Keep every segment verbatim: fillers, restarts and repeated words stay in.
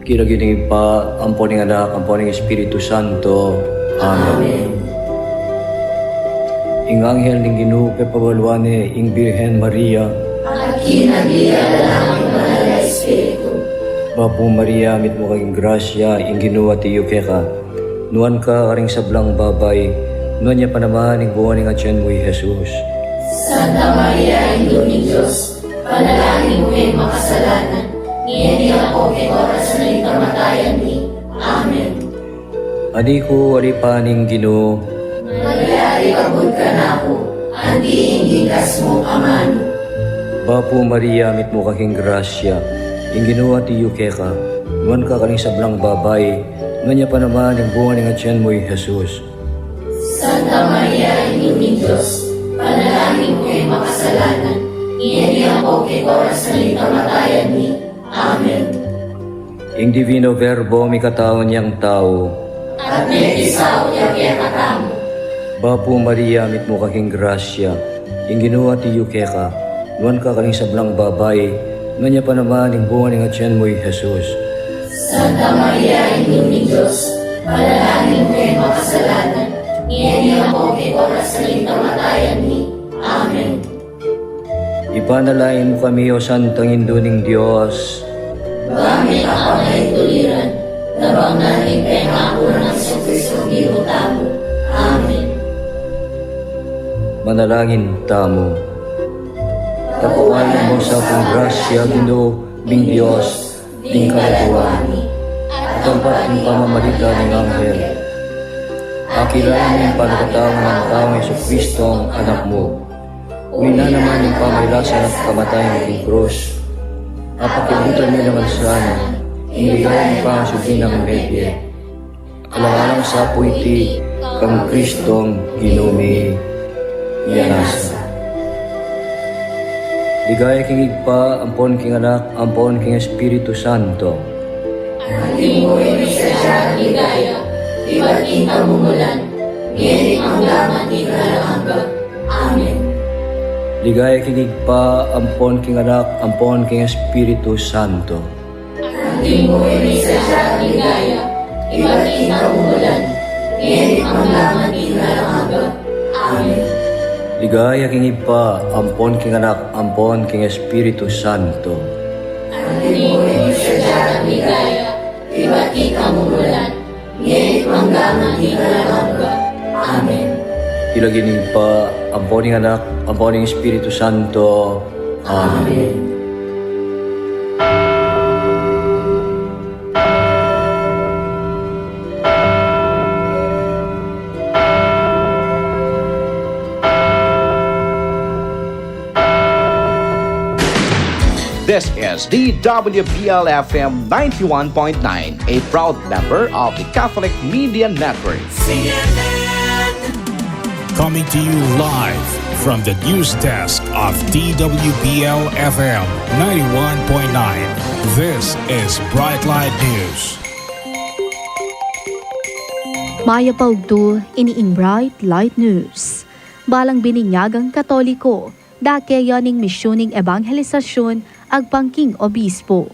King lagyu ning Ibpa, ampo ning Anak, ampo ning Espiritu Santo. Amen. Amen. Ing anghel ning Ginu pepabaluan ne ing Birhen Maria. At kinabilan na ning Banal a Espiritu. Bapu Maria, mitmu ka king grasya, ing Ginu atiu keka. Nuan ka karing sablang babai, nuan ya pa naman ing bunga ning atian mu, i Jesus. Santa Maria, Indu ning Dios, panalangin mu kaming makasalanan, ngeni ampo king oras ning kamatayan mi. Amen. Anak ku, alipan ning Ginu. Malyari ka kabud kanaku, anti ing bingkas mu amanu. Bapu Maria, mitmu ka king grasya, ing Ginu atiu keka, nuan ka karing sablang babai, nuan ya pa naman ing bunga ning atian mu, i Jesus. Santa Maria, Indu ning Dios, panalangin mu kaming makasalanan, ngeni ampo king oras ning kamatayan mi. Amen. Ing Divino Verbo mikataun yang tau. At mekisaut ya kekatamu. Bapu Maria, mitmu ka king grasya, ing Ginu atiu keka, nuan ka karing sablang babai, nuan ya pa naman ing bunga ning atian mu, i Jesus. Santa Maria, Indu ning Dios, panalangin mu kaming makasalanan, ngeni ampo king oras ning kamatayan mi. Amen. Ipanalangin mu kami, O Santang Indu ning Dios. Ban makapangaituliran, nabang na ning pengaku nang Jesucristo Ginu tamu. Amen. Manalangin tamu. Tapuan mu sa king grasya, Ginu ming Dios, ding kaladua mi, at ampat ning pamamarita ning anghel, akilala mi ing panagkatau nang Taung Jesucristo, Anak mu. Uwi na naman ing pamailasan at kamatayan king krus. Apakiabutan mi naman sana ing ligaya ning pangasubli nang mebie. Alang-alang sa pu iti kang Kristong Ginu mi. Nia nasa. Ligaya king Ibpa, ampon king Anak, ampon king Espiritu Santo. Antimo ing sadya nang ligaya, ibat king kamumulan, ngeni at mangga man king alang angga. Amen. Ligaya king Ibpa, ampon king Anak, ampon king Espiritu Santo. Antimo ing sadya nang ligaya, ibat king kamumulan, ngeni at mangga man king alang angga. Amen. Ligaya king Ibpa, ampon king Anak, ampon king Espiritu Santo. Antimo ing sadya nang ligaya, ibat king kamumulan, ngeni at mangga man king alang angga. Amen. King lagyu ning Ibpa, ampon ning Anak, ampon ning Espiritu Santo. Amen. This is D W B L F M ninety-one point nine, a proud member of the Catholic Media Network. Coming to you live from the news desk of D W B L F M ninety-one point nine. This is Bright Light News. Mayap a ugtu, ini ing Bright Light News. Balang bininyagang Katoliko, dake ya ning misyun ning ebangelisasyun agpang king obispo.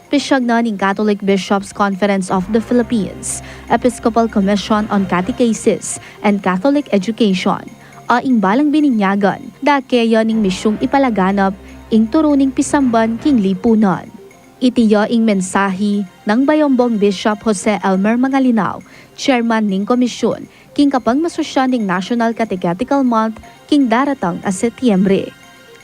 Pisyag na ning Catholic Bishops' Conference of the Philippines, Episcopal Commission on Catechesis and Catholic Education, a ing balang bininyagan, dake ya ning misyung ipalaganap ing turu ning pisamban king lipunan. Iti ya ing mensahi nang Bayumbong Bishop Jose Elmer Mangalinao, chairman ning komisyun king kapagmasusyan ning National Catechetical Month king daratang a Setyembre.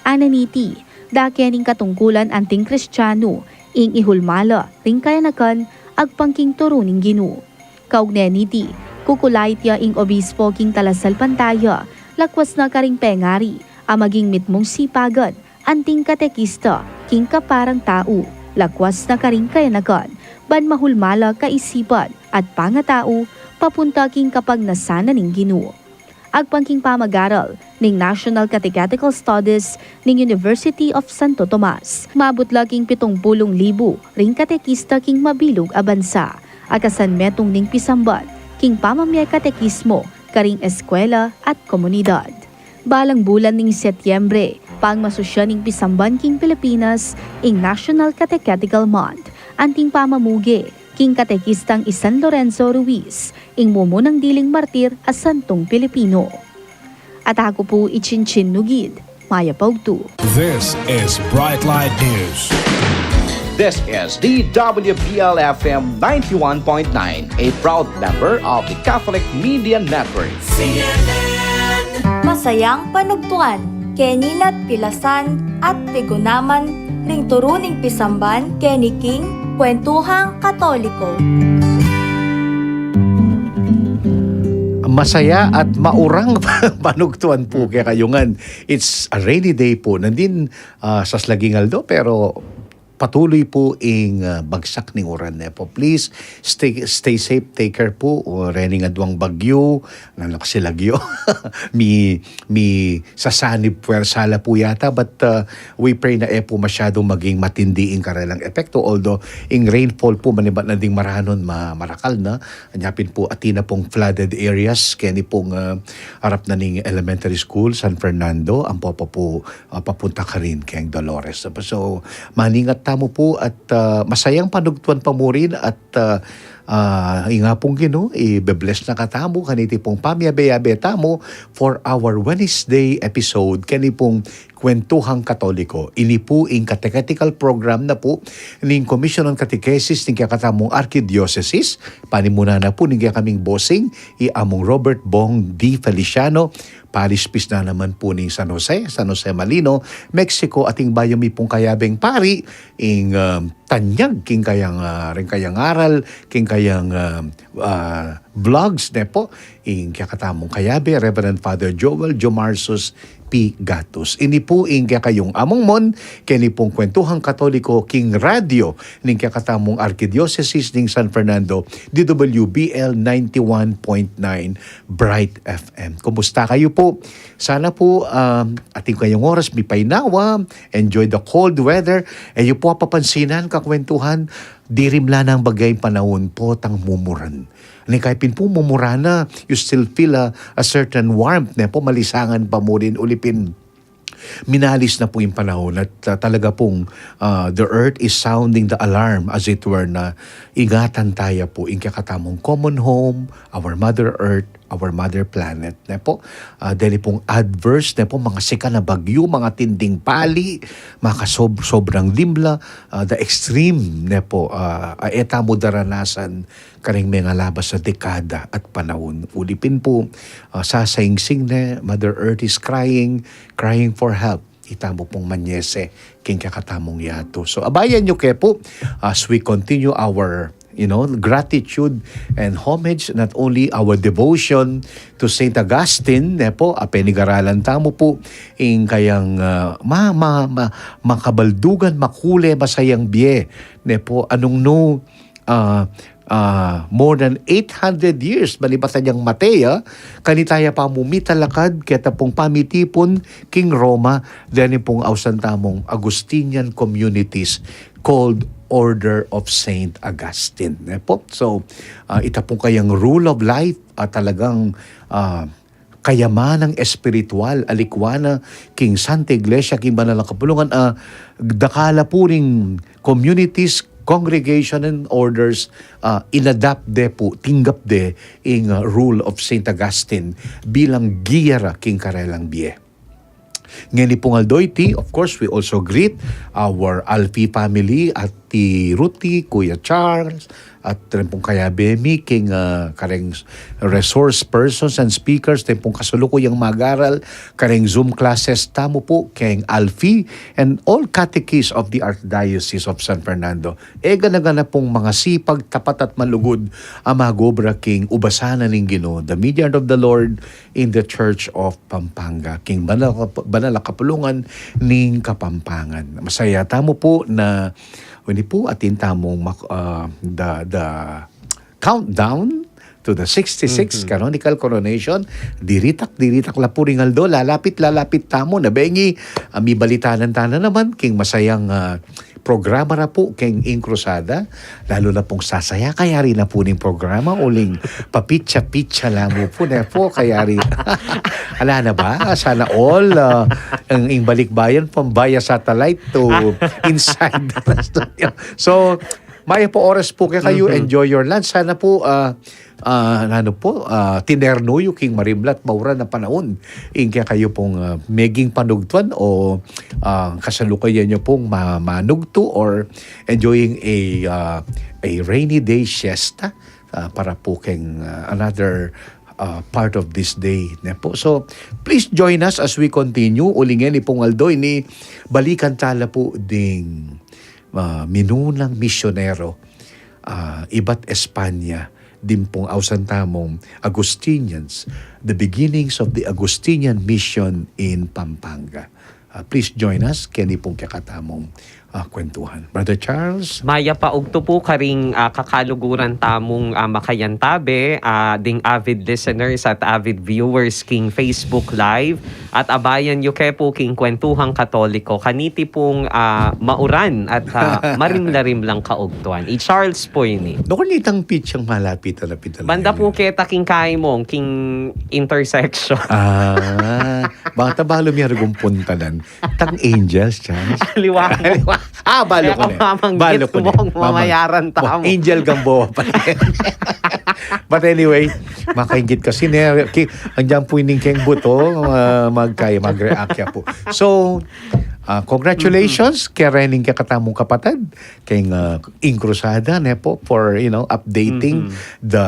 Ana niti, dake ning katungkulan anting Kristiyanu ing ihulma la ring kayanakan agpang king turu ning Ginu. Kaugne niti, kukulait ya ing obispo king talasalpantaya, lakwas na karing pengari a maging mitmung sipagan anting katekista king kaparang tau, lakwas na karing kayanakan, ban mahulma la kaisipan at pangatau papunta king kapagnasan na ning Ginu. Agpang king pamagaral ning National Catechetical Studies ning University of Santo Tomas, mabut la king pitung pulung libu ring katekista king mabilug a bansa a kasanmetung ning pisamban king pamamie katekismo karing eskwela at komunidad. Balang bulan ning Setyembre, pagmasusyan ning pisamban king Pilipinas ing National Catechetical Month, Anting pamamuge king Katekistang i San Lorenzo Ruiz, ing mumunang diling martir a santung Pilipino. At aku pu i Chinchin Nugid, mayap a ugtu. This is Bright Light News. This is D W B L F M ninety-one point nine, a proud member of the Catholic Media Network. Masayang panugtuan, keni na't pilasan at pigunaman ring turu ning pisamban keni king Kwentuhang Katoliko. Masaya at maurang panugtuan pu kekayu ngan. It's a rainy day pu. Nandin, ah, saslaging aldo, pero patuloy pu ing, ah, bagsak ning uran ne pu. Please stay, stay safe, take care pu. O, rening aduang bagyu, nanu kasi lagyu. mi, mi sasanib puwersa la pu yata, but, ah, we pray na e pu masyadong maging matindi ing karelang epekto. Although ing rainfall pu manibat na ding maranon, ma-, marakal na. Anya pin pu atin na pung flooded areas keni pung, ah, arap na ning elementary school, San Fernando, ampo pa pu, ah, papunta karin keng Dolores. So, maningat tamu pu at, ah, masayang panugtuan pa mu rin at, ah, ah, ing Apung Ginu ibe-bless na katamu kaniti pung pamiyabe-yabe tamu for our Wednesday episode keni pung Kwentuhang Katoliko. Ini pu ing catechetical program na pu ning Commission on Catechesis ning kekatamung Archidiocesis. Panimunan na pu ning kekaming bossing, i Among Robert Bong D. Feliciano, Parish Priest na naman pu ning San Jose, San Jose Malino, Mexico, ating bayu mi pung kayabeng pari, ing, um, tanyag king kayang, ah, ring kayang aral, king kayang, ah, ah, vlogs, ne pu, ing kekatamung kayabe, Reverend Father Joel Jomarsus P. Gatus. Ini pu ing kekayung Among Mon, keni pung Kwentuhang Katoliko king radyo ning kekatamung Archidiocesis ning San Fernando, D W B L ninety-one point nine Bright F M. Kumusta kayu pu? Sana pu, um, atin kayung oras, mipaynawa, enjoy the cold weather. E yu pu apapansinan, kakwentuhan, dirimla nang bagya ing panaun, potang mumuran. Ni kaya pin pu mumura na, you still feel a, a certain warmth, ne pu, malisangan pa mu rin uli pin minalis na pu ing panaun at, ah, talaga pung, ah, the earth is sounding the alarm, as it were, na ingatan taya pu ing kekatamung common home, our mother earth, our mother planet, ne pu. Ah, deni pung adverse, ne pu, mga sikan a bagyu, mga tinding pali, mga kasob-, sobrang limla, ah, the extreme, ne pu, ah, a e tamu daranasan karing mengalabas a dekada at panaun. Uli pin pu, ah, sasaingsing ne, Mother Earth is crying, crying for help. Itamu pung manyese king kekatamung yatu. So, abayan yu ke pu, as we continue our, you know, gratitude and homage, not only our devotion to Saint Augustine, ne pu, a penigaralan tamu pu ing kayang, ah, ma-, ma-, ma-, makabaldugan, makule, masayang bie, ne pu, a nung nu, ah, ah, more than eight hundred years manibatan yang mate ya, kanita ya pa mu mitalakad keta pung pamitipun king Roma, deni pung ausan tamung Augustinian communities called Order of Saint Augustine. Ne pu? So, ah, ita pung kayang rule of life, ah, talagang, ah, kayamanang espiritual a likwan na king Santa Iglesia, king banal a kapulungan, ah, dakal a pu ring communities, congregation, and orders, ah, inadapt de pu, tinggap de ing, ah, rule of Saint Augustine bilang giya ra king karelang bie. Ngeni pung aldo iti, of course, we also greet our Alfi family, Ati Ruthie, Kuya Charles, at rin pung kayabe mi king, ah, kareng resource persons and speakers, rin pung kasulukuyang magaral kareng Zoom classes tamu pu keng Alfi and all catechists of the Archdiocese of San Fernando. E gana-gana pung mga sipag, tapat at malugud a magobra king ubasan na ning Ginu, the Vineyard of the Lord in the Church of Pampanga, king banal, banal a kapulungan ning Kapampangan. Masaya tamu pu na, ini pu, atin tamung mak-, ah, the, the countdown to the sixty-sixth canonical coronation. Diritak, diritak la pu ring aldo, lalapit, lalapit tamu na bengi, ah, mibalitanan tana naman king masayang, ah, programa ra pu keng Inkrusada, lalu na pung sasaya, kayari na pu ning programa, uling papitsa-pitsa la mu pu, ne pu, kayari. Ala na ba? Sana all, ah, ing, ing balikbayan from via satellite to inside the studio. So, Mayap a oras pu kekayu, enjoy your lunch. Sana pu, ah, ah, ano pu, ah, tinernu yu king marimla at mauran a panaun. Ing kekayu pung, ah, meging panugtuan o, ah, kasalukuyan yu pung ma-, manugtu or enjoying a, ah, a rainy day siesta, ah, para pu keng, ah, another, ah, part of this day, ne pu. So, please join us as we continue. Uling ngeni pung aldo ini, balikan tala pu ding, ah, minunang misyonero, ah, ibat Espanya, ding pung ausan tamung Augustinians, the beginnings of the Augustinian mission in Pampanga. Ah, please join us keni pung kekatamung, ah, kwentuhan. Brother Charles? Mayap a ugtu pu karing, ah, kakaluguran tamung, ah, makayantabe, ah, ding avid listeners at avid viewers king Facebook Live. At abayan yu ke pu king Kwentuhang Katoliko kaniti pung, ah, mauran at, ah, marimla-rimlang kaugtuan. I Charles pu ini. Nukul nitang pitsang malapit-lapit na banda pu keta king kaimong, king intersection. Ah, bang ta balu mi arugong puntanan. Tang Angels, Charles. Liwa mo. Liwa. Ah, balu ko ne. Balu ko ne. Mamayaran tamu. Angel Gamboa pa rin. But anyway, makainggit kasi ne, ki-, andiyan pu ining keng buto, ah, magkaya, mag-react ya pu. So, ah, congratulations, kaya rin kekatamung kapatad, keng, ah, Ing Cruzada, ne pu, for, you know, updating the,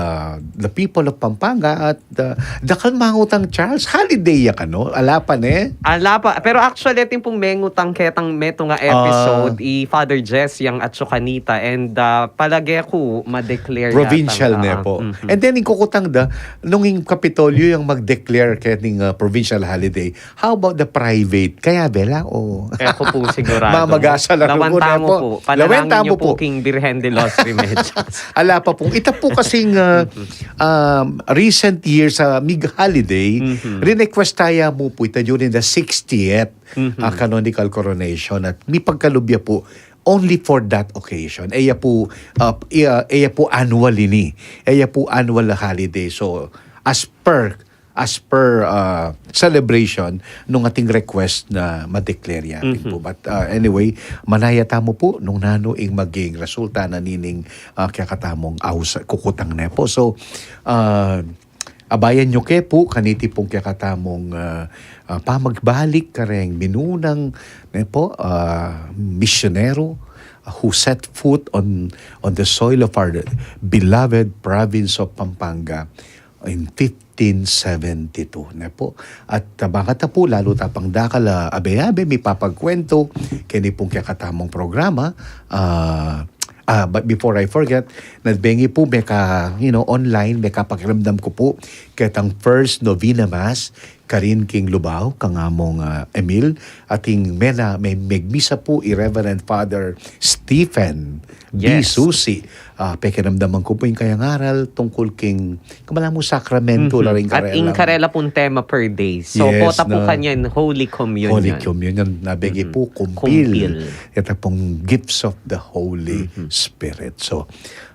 the people of Pampanga at, ah, dakal mangutang Charles, holiday ya kanu, ala pa ne? Ala pa, pero actually, atin pung mengutang ketang metung a episode, i Father Jess yang atsu kanita, and, ah, palage ku, ma-declare yata provincial ne pu. And then, ing kukutang da, nung ing Kapitolyo yang mag-declare keting, ah, provincial holiday, how about the private? Kaya bela o? E ku pu sigurado. Mamagasal a lawen tamu pu. Panalangin yu pu king Birhen de los Remedios. Ala pa pung, ita pu kasing, ah, um, recent years, ah, mig-holiday, rinequest taya mu pu ita during the sixtieth, ah, canonical coronation at mipagkalub ya pu only for that occasion. E ya pu, ah, e ya, e ya pu annual ini. E ya pu annual holiday. So, as per as per, ah, celebration nung ating request na ma-declare ya pu. But, ah, anyway, manaya tamu pu nung nanu ing maging resulta na nining, ah, kekatamung ausan, kukutang ne pu. So, ah, abayan yu ke pu kaniti pung kekatamung, ah, ah, pamagbalik kareng minunang, ne pu, ah, misyonero, ah, who set foot on, on the soil of our beloved province of Pampanga in fifteen seventy-two, ne pu. At, ah, bang kata pu, lalu tapang dakal a abe-abe mipapagkwentu keni pung kekatamung programa, ah, ah, but before I forget, na bengi pu meka, you know, online, mekapakiramdam ku pu ketang first novena mass karin king Lubao, kang among, ah, Emil, ating mena, me-, megmisa pu i Reverend Father Stephen B. Susi. Ah, pekiramdaman ku pu ing kayang aral tungkul king kamalamu sakramento la ring karela. At ing karela pung tema per day. So, pota pu kanyan Holy Communion. Holy Communion, na bengi pu kumpil. Kumpil. Ita pung gifts of the Holy Spirit. So,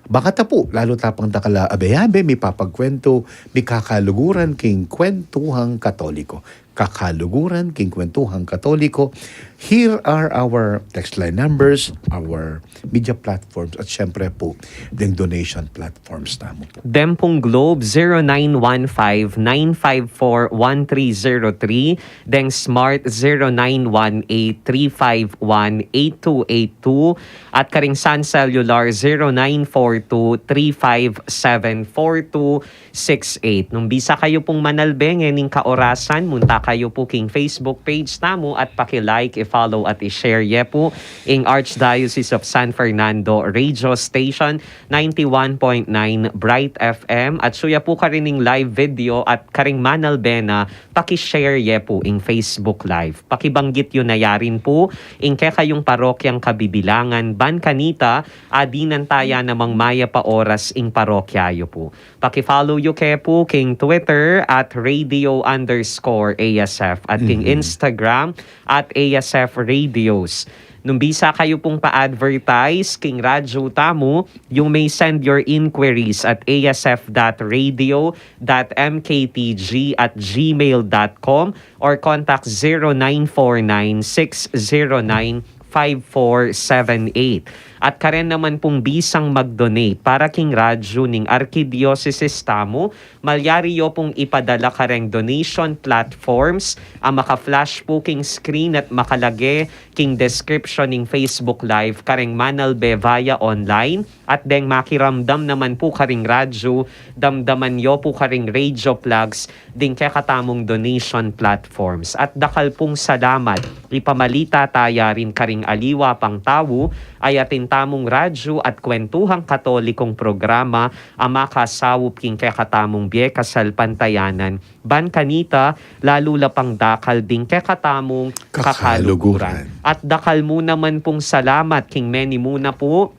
bang kata pu, lalu tapang dakal a abe-abe mipapagkwentu, mikakaluguran king Kwentuhang Katoliko. Kakaluguran king Kwentuhang Katoliko. Here are our text line numbers, our media platforms, at syempre pu, deng donation platforms tamu pu. Dem pung Globe, zero nine one five, nine five four, one three zero three, deng Smart, zero nine one eight, three five one, eight two eight two, at karing Sun Cellular, zero nine four two, three five seven, four two six eight. Nung bisa kayu pung manalbe ngening kaorasan, munta kayu pu king Facebook page tamu at paki-like, i-follow at i-share ye pu ing Archdiocese of San Fernando Radio Station, ninety-one point nine Bright F M. At suya pu karin ing live video at karing manalbe na, paki-share ye pu ing Facebook Live. Pakibanggit yu na yarin pu ing kekayung parokyang kabibilangan ban kanita, adinan taya namang mayap a oras ing parokya yu pu. Paki-follow yu ke pu king Twitter at radio underscore A S F at king Instagram at A S F Radios. Nung bisa kayu pung pa-advertise king radyo tamu, you may send your inquiries at A S F dot radio dot M K T G at gmail dot com or contact zero nine four nine six zero nine five four seven eight. At karen naman pung bisang mag-donate para king radyu ning arkidiosesis tamu, malyari yo pung ipadala kareng donation platforms a maka-flash pu king screen at makalage king description ning Facebook Live kareng Manalbe via online, at deng makiramdam naman pu karing radyu, damdaman yo pu karing radio plugs ding kekatamung donation platforms. At dakal pung salamat, ipamalita taya rin karing aliwa pang tau, ay atin tamung radyu at kwentuhang Katolikong programa a makasaup king kekatamung bie kasalpantayanan, ban kanita, lalu la pang dakal ding kekatamung kakaluguran. Kakaluguran. At dakal mu naman pung salamat king meni mu na pu,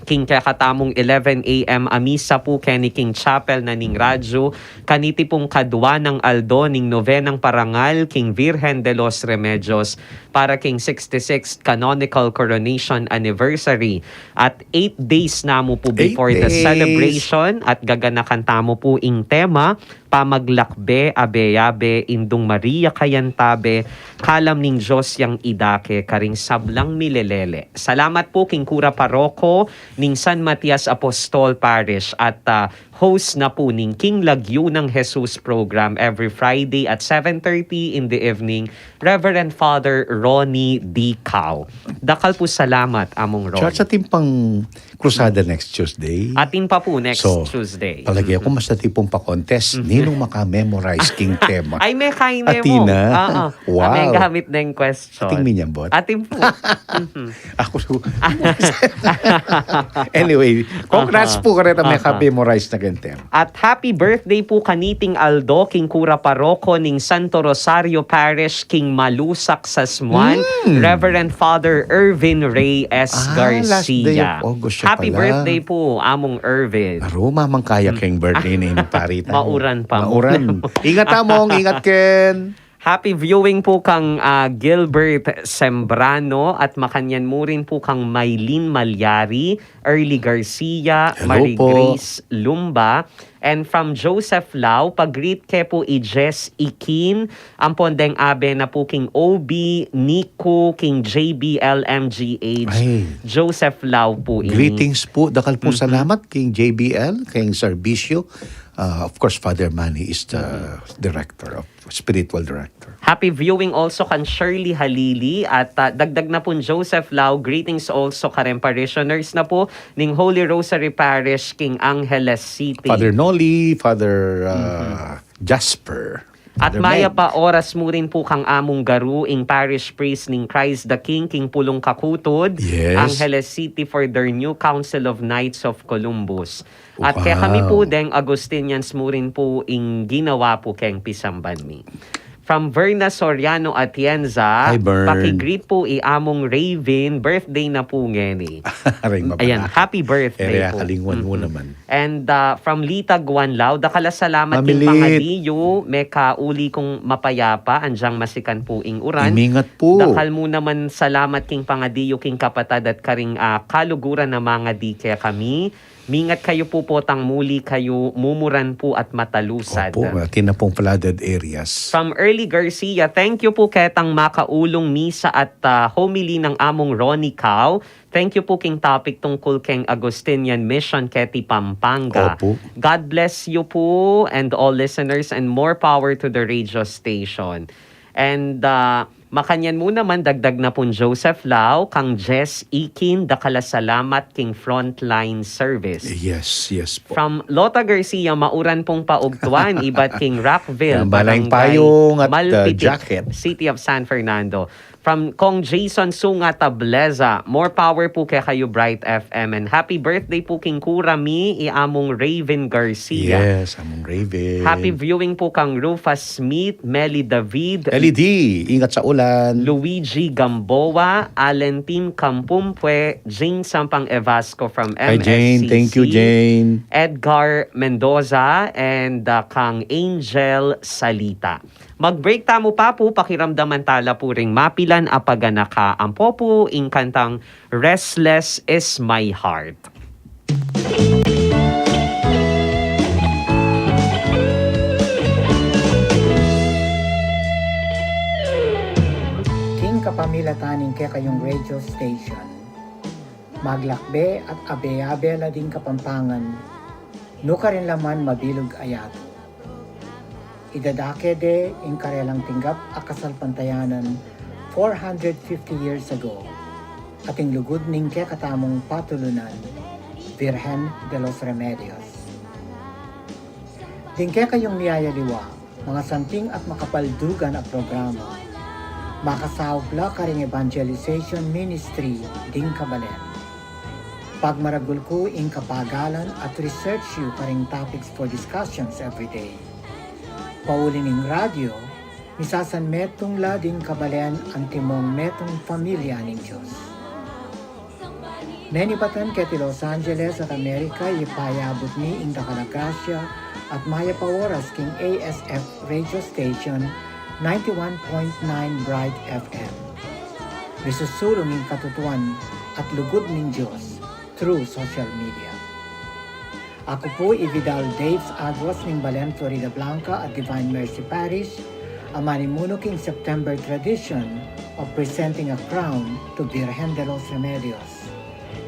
king kekatamung eleven A M a misa pu keni king chapel na ning radyu, kaniti pung kadwa nang aldo ning novenang parangal king Virgen de los Remedios para king sixty-sixth Canonical Coronation Anniversary. At eight days namu pu before the celebration, at gaganakan tamu pu ing tema, pamaglakbe, abe-abe, Indung Maria kayantabe, kalam ning Dios yang idake karing sablang milelele. Salamat pu king Kura Paroko ning San Matias Apostol Parish at, ah, host na pu ning King Lagyu nang Jesus program every Friday at seven thirty in the evening, Reverend Father Ronnie D. Cao. Dakal pu salamat, Among Ronnie. Church, atin pang Cruzada next Tuesday. Atin pa pu next Tuesday. Palagi aku mas atin pung pa-contest. Ninung maka-memorize king tema. Ay, me kayne mu. Atin na. Wow. Atin gamit na ing question. Atin minyambot. Atin pu. Aku su- Anyway, congrats pu kareta meka-memorize na king tema. At happy birthday pu kaniting aldo king Kura Paroko ning Santo Rosario Parish king Malusak, Sasmuan, Reverend Father Ervin Reyes Garcia. Last day of August siya pala. Happy birthday pu, Among Ervin. Aru, mamang kaya king birthday ning pari tamu. Mauran pa mu. Mauran. Ingat, Among, ingat ken. Happy viewing pu kang, ah, Gilbert Sembrano at makanyan mu rin pu kang Mylene Malyari, Early Garcia, Marie Grace Lumba, and from Joseph Lau, pa-greet ke pu i Jess Ikin, ampon deng abe na pu king O B, Nico, king J B L M G H, Joseph Lau pu ini. Greetings pu, dakal pung salamat king J B L, king serbisyo. Uh, of course, Father Manny is the director of spiritual director. Happy viewing also kan Shirley Halili at, ah, dagdag na pun Joseph Lau, greetings also karen parishioners na pu ning Holy Rosary Parish king Angeles City. Father Noli, Father, ah, Jasper. At mayap a oras mu rin pu kang Among Garu, ing parish priest ning Christ the King king Pulong Kakutud, Angeles City, for their new Council of Knights of Columbus. At kekami pu deng Agustinians mu rin pu ing ginawa pu keng pisamban mi. From Verna Soriano Atienza, hi, Vern. Paki-greet pu i Among Raven, birthday na pu ngeni. Ayan, happy birthday pu. Kalingwan mu naman. And, uh, from Lita Guanlao, dakal a salamat king pangadi yu, mekauli kung mapayapa, anyang masikan pu ing uran. Imingat pu. Dakal mu naman salamat king pangadi yu king kapatad at karing, uh, kaluguran a mangadi kekami. Mingat kayu pu potang muli kayu mumuran pu at matalusad. Opo, atin na pung flooded areas. From Early Garcia, thank you pu ketang makaulung misa at, ah, homily nang Among Ronnie Cao. Thank you pu king topic tungkul keng Agustinian Mission keti Pampanga. Opo. God bless you pu and all listeners and more power to the radio station. And, ah, makanyan mu naman dagdag na pun Joseph Lau, kang Jess Ikin, dakal a salamat king frontline service. Yes, yes pu. From Lota Garcia, mauran pung paugtuan, ibat king Rockville, Barangay Payung at, uh, Malpitik, jacket. City of San Fernando. From Kong Jason Sunga Tableza, more power pu kekayu Bright F M and happy birthday pu king kura mi, i Among Raven Garcia. Yes, Among Raven. Happy viewing pu kang Rufus Smith, Meli David, L E D, ingat sa ulan. Luigi Gamboa, Alentin Campumpue, Jane Sampang Evasco from M S C C. Hi, Jane. Thank you, Jane. Edgar Mendoza, and, uh, kang Angel Salita. Mag-break tamu, Papu, pakiramdaman tala pu ring mapilan a paganaka, ampo pu ing kantang Restless Is My Heart. King kapamilatan ning kekayung radio station. Maglakbe at abe-abe la ding Kapampangan, nukarin la man mabilug a yatu. Idadake de ing karelang tinggap a kasalpantayanan four hundred fifty years ago, at ing lugud ning kekatamung patulunan, Virgen de los Remedios. Ding kekayung miyayaliwa, mangasanting at makapaldugan a programa, makasaup la karing evangelization ministry ding kabalen. Pagmaragul ku ing kapagalan at research yu karing topics for discussions every day. Pauli ning radyo, misasanmetung la ding kabalen antimong metung pamilya ning Dios. Menibatan keti Los Angeles at Amerika, ipayabut mi ing dakal a grasya at mayap a oras king A S F radio station, ninety-one point nine Bright F M. Misusulung ing katutuan at lugud ning Dios through social media. Aku pu i Vidal Daves Aguas ning Balen Floridablanca at Divine Mercy Parish, a manimunu king September tradition of presenting a crown to Virgen de los Remedios,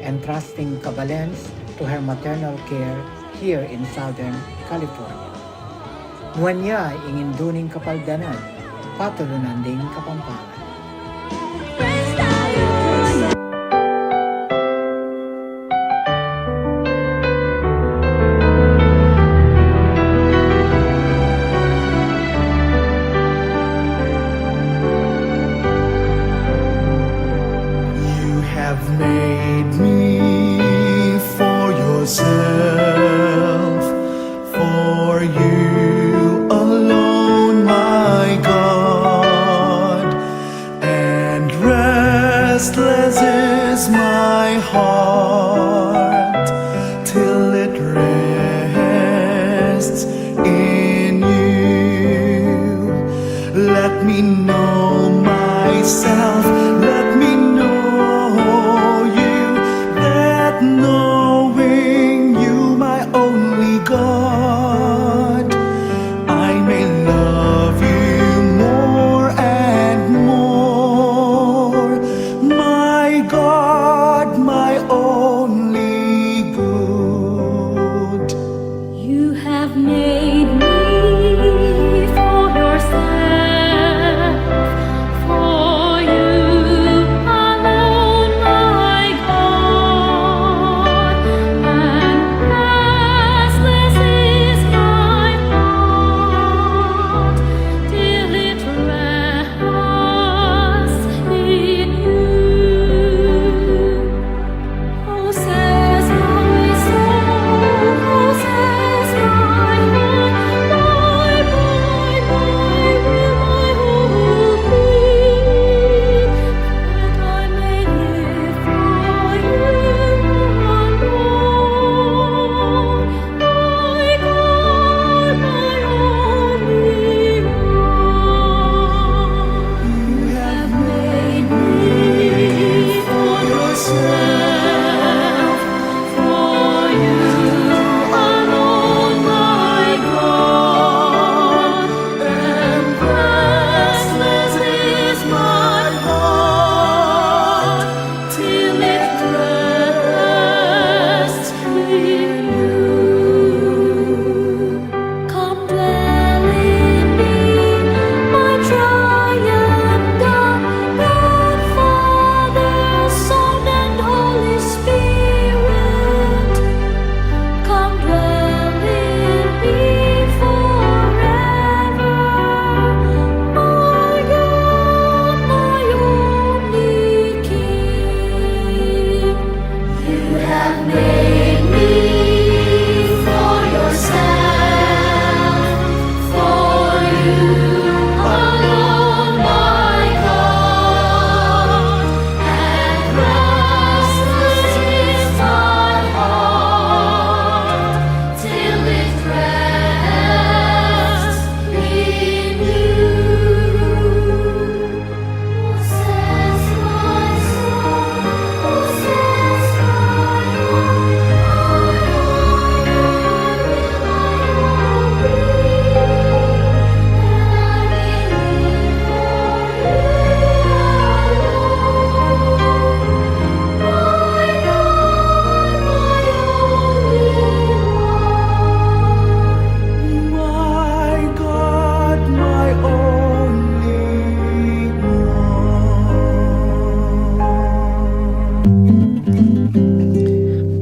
entrusting kabalens to her maternal care here in Southern California. Nuan ya ing Indu ning Kapaldanan, patulunan ding Kapampangan. You have made me for yourself, for you alone, my God. And restless is my heart till it rests in you. Let me know myself, let me know you, that knowing you, my only God, I may love you more and more, my God, my only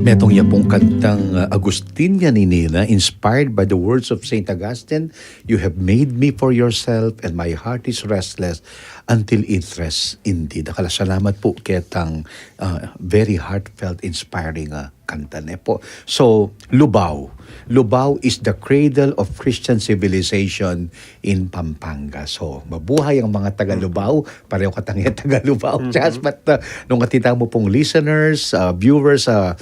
Metung ya pung kantang, uh, Agustin yan, inina, inspired by the words of Saint Augustine, "You have made me for yourself, and my heart is restless until it rests indeed." Akala, salamat po ketang, uh, very heartfelt, inspiring, uh, kanta ne po. So, Lubao. Lubao is the cradle of Christian civilization in Pampanga. So, mabuhay ang mga taga Lubao. Pareho katang ya taga Lubao. Just, but, uh, nung katita mo pong listeners, uh, viewers, uh,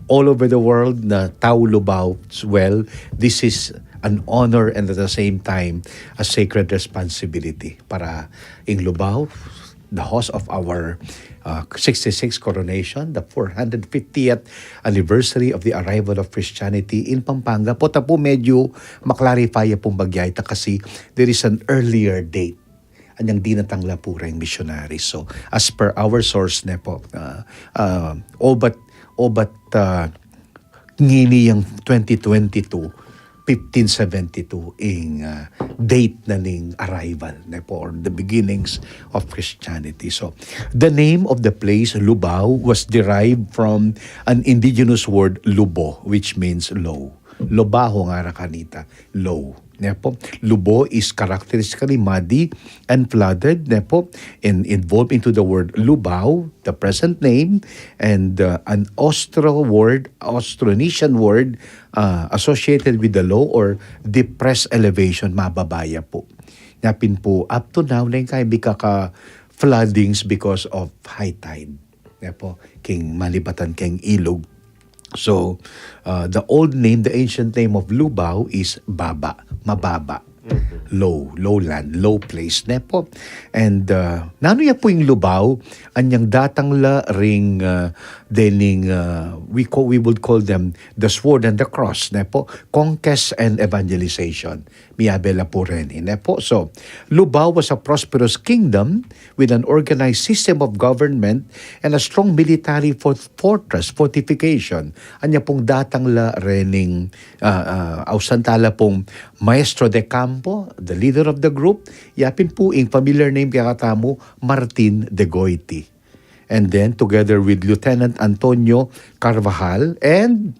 all over the world na tau Lubao, well, this is an honor and at the same time a sacred responsibility para ing Lubao, the host of our, uh, sixty-six coronation, the four hundred fiftieth anniversary of the arrival of Christianity in Pampanga. Po, ta po medyo maklarify ya pong bagya ita kasi there is an earlier date anyang dinatang la pu reng missionary. So, as per our source ne po, uh, uh, obat, obat, uh, ngeni yang twenty twenty-two, fifteen seventy-two ing, uh, date na ning arrival ne po, or the beginnings of Christianity. So, the name of the place, Lubao, was derived from an indigenous word, lubo, which means low. Lobaho nga ra kanita, low. Ne po? Lubo is characteristically muddy and flooded, ne po? And evolved into the word Lubao, the present name, and, uh, an Austro word, Austronesian word, uh, associated with the low or depressed elevation, mababa ya po. Nya pin po, up to now, na ing kaya mikaka-floodings because of high tide. Ne po, king malibatan king ilog. So, uh, the old name, the ancient name of Lubao is baba, mababa. Low, lowland, low place, ne po. And, uh, nanu ya po ing Lubao, anyang datang la ring, uh, dening, uh, we call, we would call them the sword and the cross, ne po, conquest and evangelization. Miyabe la pu reni, ne po. So, Lubao was a prosperous kingdom with an organized system of government and a strong military fort-, fortress, fortification. Anya pung datang la rening, ah, ah, ausan tala pung maestro de campo, the leader of the group, yapin pu ing familiar name kaya katamu, Martin de Goiti. And then, together with Lieutenant Antonio Carvajal and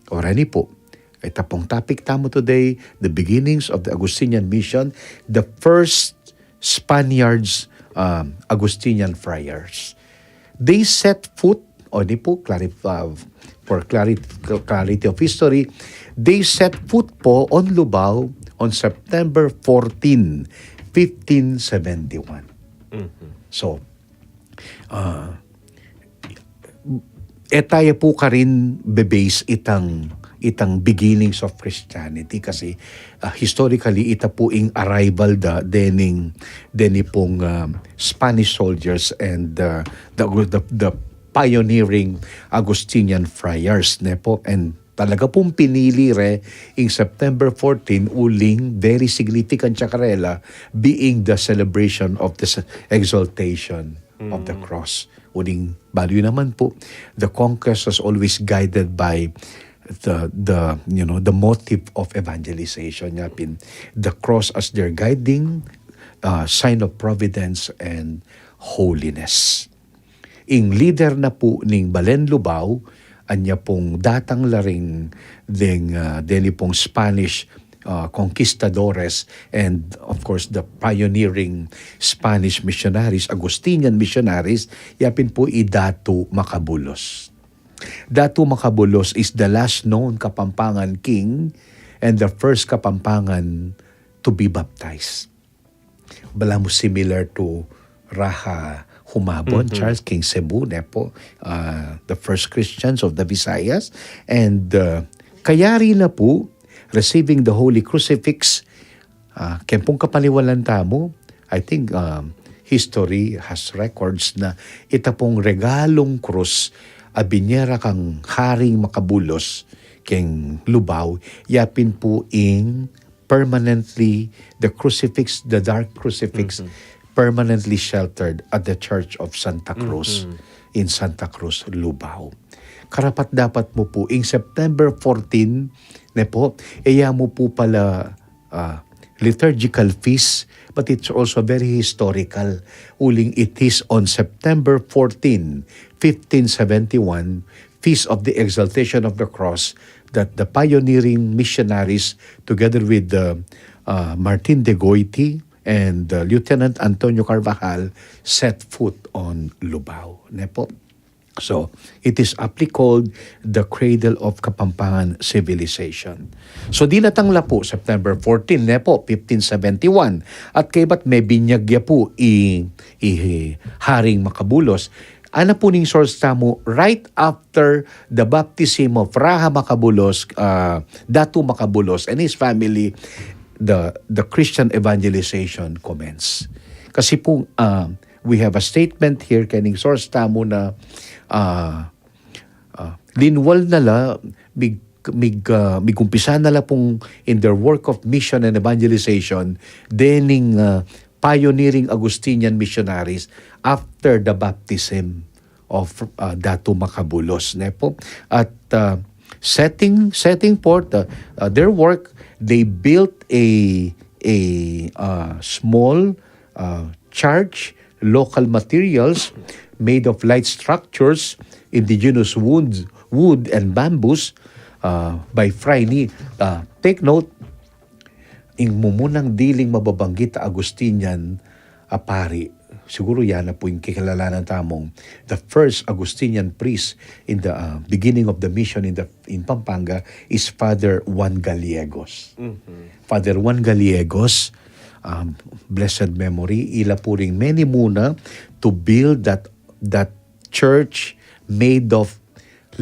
Orani po. Ita pong topic tamu today, the beginnings of the Augustinian Mission, the first Spaniards, um, Augustinian friars. They set foot, o di po, clarif-, uh, for clari-, clarity of history, they set foot po on Lubao on September fourteen, fifteen seventy-one. So, ah, e taya pu karin be-base itang, itang beginnings of Christianity kasi, ah, historically, ita pu ing arrival da, dening, deni pung, ah, Spanish soldiers and, ah, the, the, the pioneering Augustinian friars, ne po? And talaga pung pinili re ing September fourteen uling very significant ya karela, being the celebration of the s-, exaltation of the cross. Uling balu yu naman po, the conquest was always guided by the, the, you know, the motive of evangelization. Yapin, the cross as their guiding, uh, sign of providence and holiness. Ing lider na pu ning Balen Lubao, anya pung datang la ring deng, ah, deni pung Spanish, ah, conquistadores and, of course, the pioneering Spanish missionaries, Augustinian missionaries, yapin pu i Datu Macabulos. Datu Macabulos is the last known Kapampangan king and the first Kapampangan to be baptized. Balamu similar to Raha Humabon, Charles, king Cebu, ne po, uh, the first Christians of the Visayas. And, uh, kayari na pu, receiving the Holy Crucifix, uh, keng pung kapaniwalan tamu, I think, um, history has records na ita pung regalung krus a binie ra kang Haring Macabulos keng Lubao, yapin pu ing permanently, the crucifix, the dark crucifix, permanently sheltered at the Church of Santa Cruz in Santa Cruz, Lubao. Karapat-dapat mu pu, ing September fourteen, ne po, e ya mu pu pala, ah, liturgical feast, but it's also very historical. Uling it is on September fourteen, fifteen seventy-one, Feast of the Exaltation of the Cross that the pioneering missionaries, together with, uh, uh, Martin de Goiti and, uh, Lieutenant Antonio Carvajal, set foot on Lubao. Ne po? So, it is aptly called the cradle of Kapampangan civilization. So, dinatang la po, September fourteen, ne po, fifteen seventy-one. At kaybat mebinyag ya po i, i Haring Macabulos. Ana po ning source tamu, right after the baptism of Raha Macabulos, uh, Datu Macabulos and his family, the, the Christian evangelization commenced. Kasi po, uh, we have a statement here, kening source tamu na, ah, ah, linwal na la, mig-, mig-, ah, migumpisa na la pung in their work of mission and evangelization, dening, ah, pioneering Augustinian missionaries after the baptism of, ah, Datu Macabulos, ne po? At, ah, setting, setting forth, ah, ah, their work, they built a, a, ah, small, ah, church, local materials made of light structures, indigenous wood, wood and bamboos, ah, by Fray Ni-, ah, take note, ing mumunang diling mababanggit a Augustinian a pari, siguru ya na pu ing kikilalanan tamung the first Augustinian priest in the, ah, beginning of the mission in the, in Pampanga is Father Juan Gallegos. Father Juan Gallegos, um, blessed memory, ila pu ring minimuna to build that, that church made of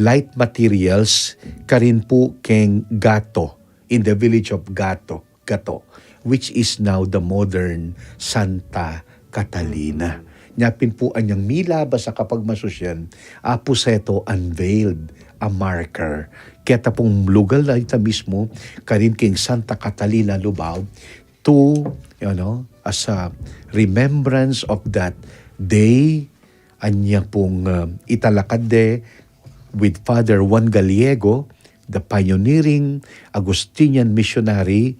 light materials, karin pu keng Gato, in the village of Gato, Gato, which is now the modern Santa Catalina. Nya pin pu anyang milabas a kapagmasusyan, apu seto unveiled a marker. Keta pung lugal na ita mismo, karin keng Santa Catalina Lubao, to, you know, as a remembrance of that day, anya pung, uh, italakad de with Father Juan Gallego, the pioneering Augustinian missionary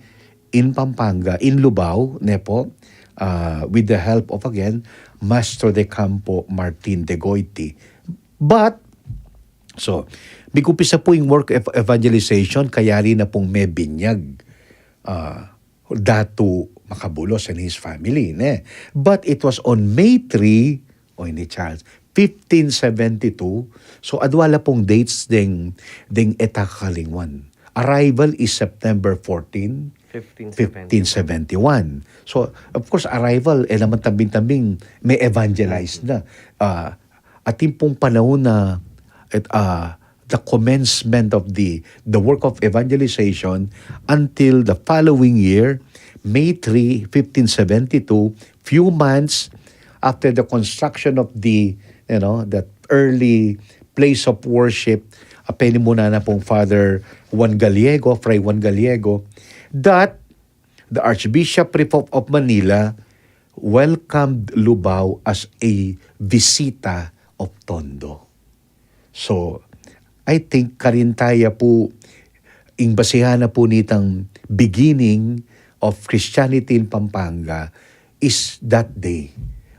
in Pampanga, in Lubao, ne po, uh, with the help of, again, Maestro de Campo Martin de Goiti. But, so, migumpisa pu ing work of evangelization, kayari na pung mebinyag, uh, Datu Macabulos and his family, ne? But it was on May three, o ini Charles, fifteen seventy-two. So, adwa la pung dates deng, deng e ta kakalingwan. Arrival is September fourteen, fifteen seventy-one. So, of course, arrival, e naman tambing-tambing me-evangelize na. Ah, atin pung panaun na, et, ah, the commencement of the, the work of evangelization until the following year, May three, fifteen seventy-two, few months after the construction of the, you know, that early place of worship, a penimuna na pung Father Juan Gallego, Fray Juan Gallego, that the Archbishopric of, of Manila welcomed Lubao as a visita of Tondo. So, I think karin taya pu, ing basihan na pu nitang beginning of Christianity in Pampanga is that day,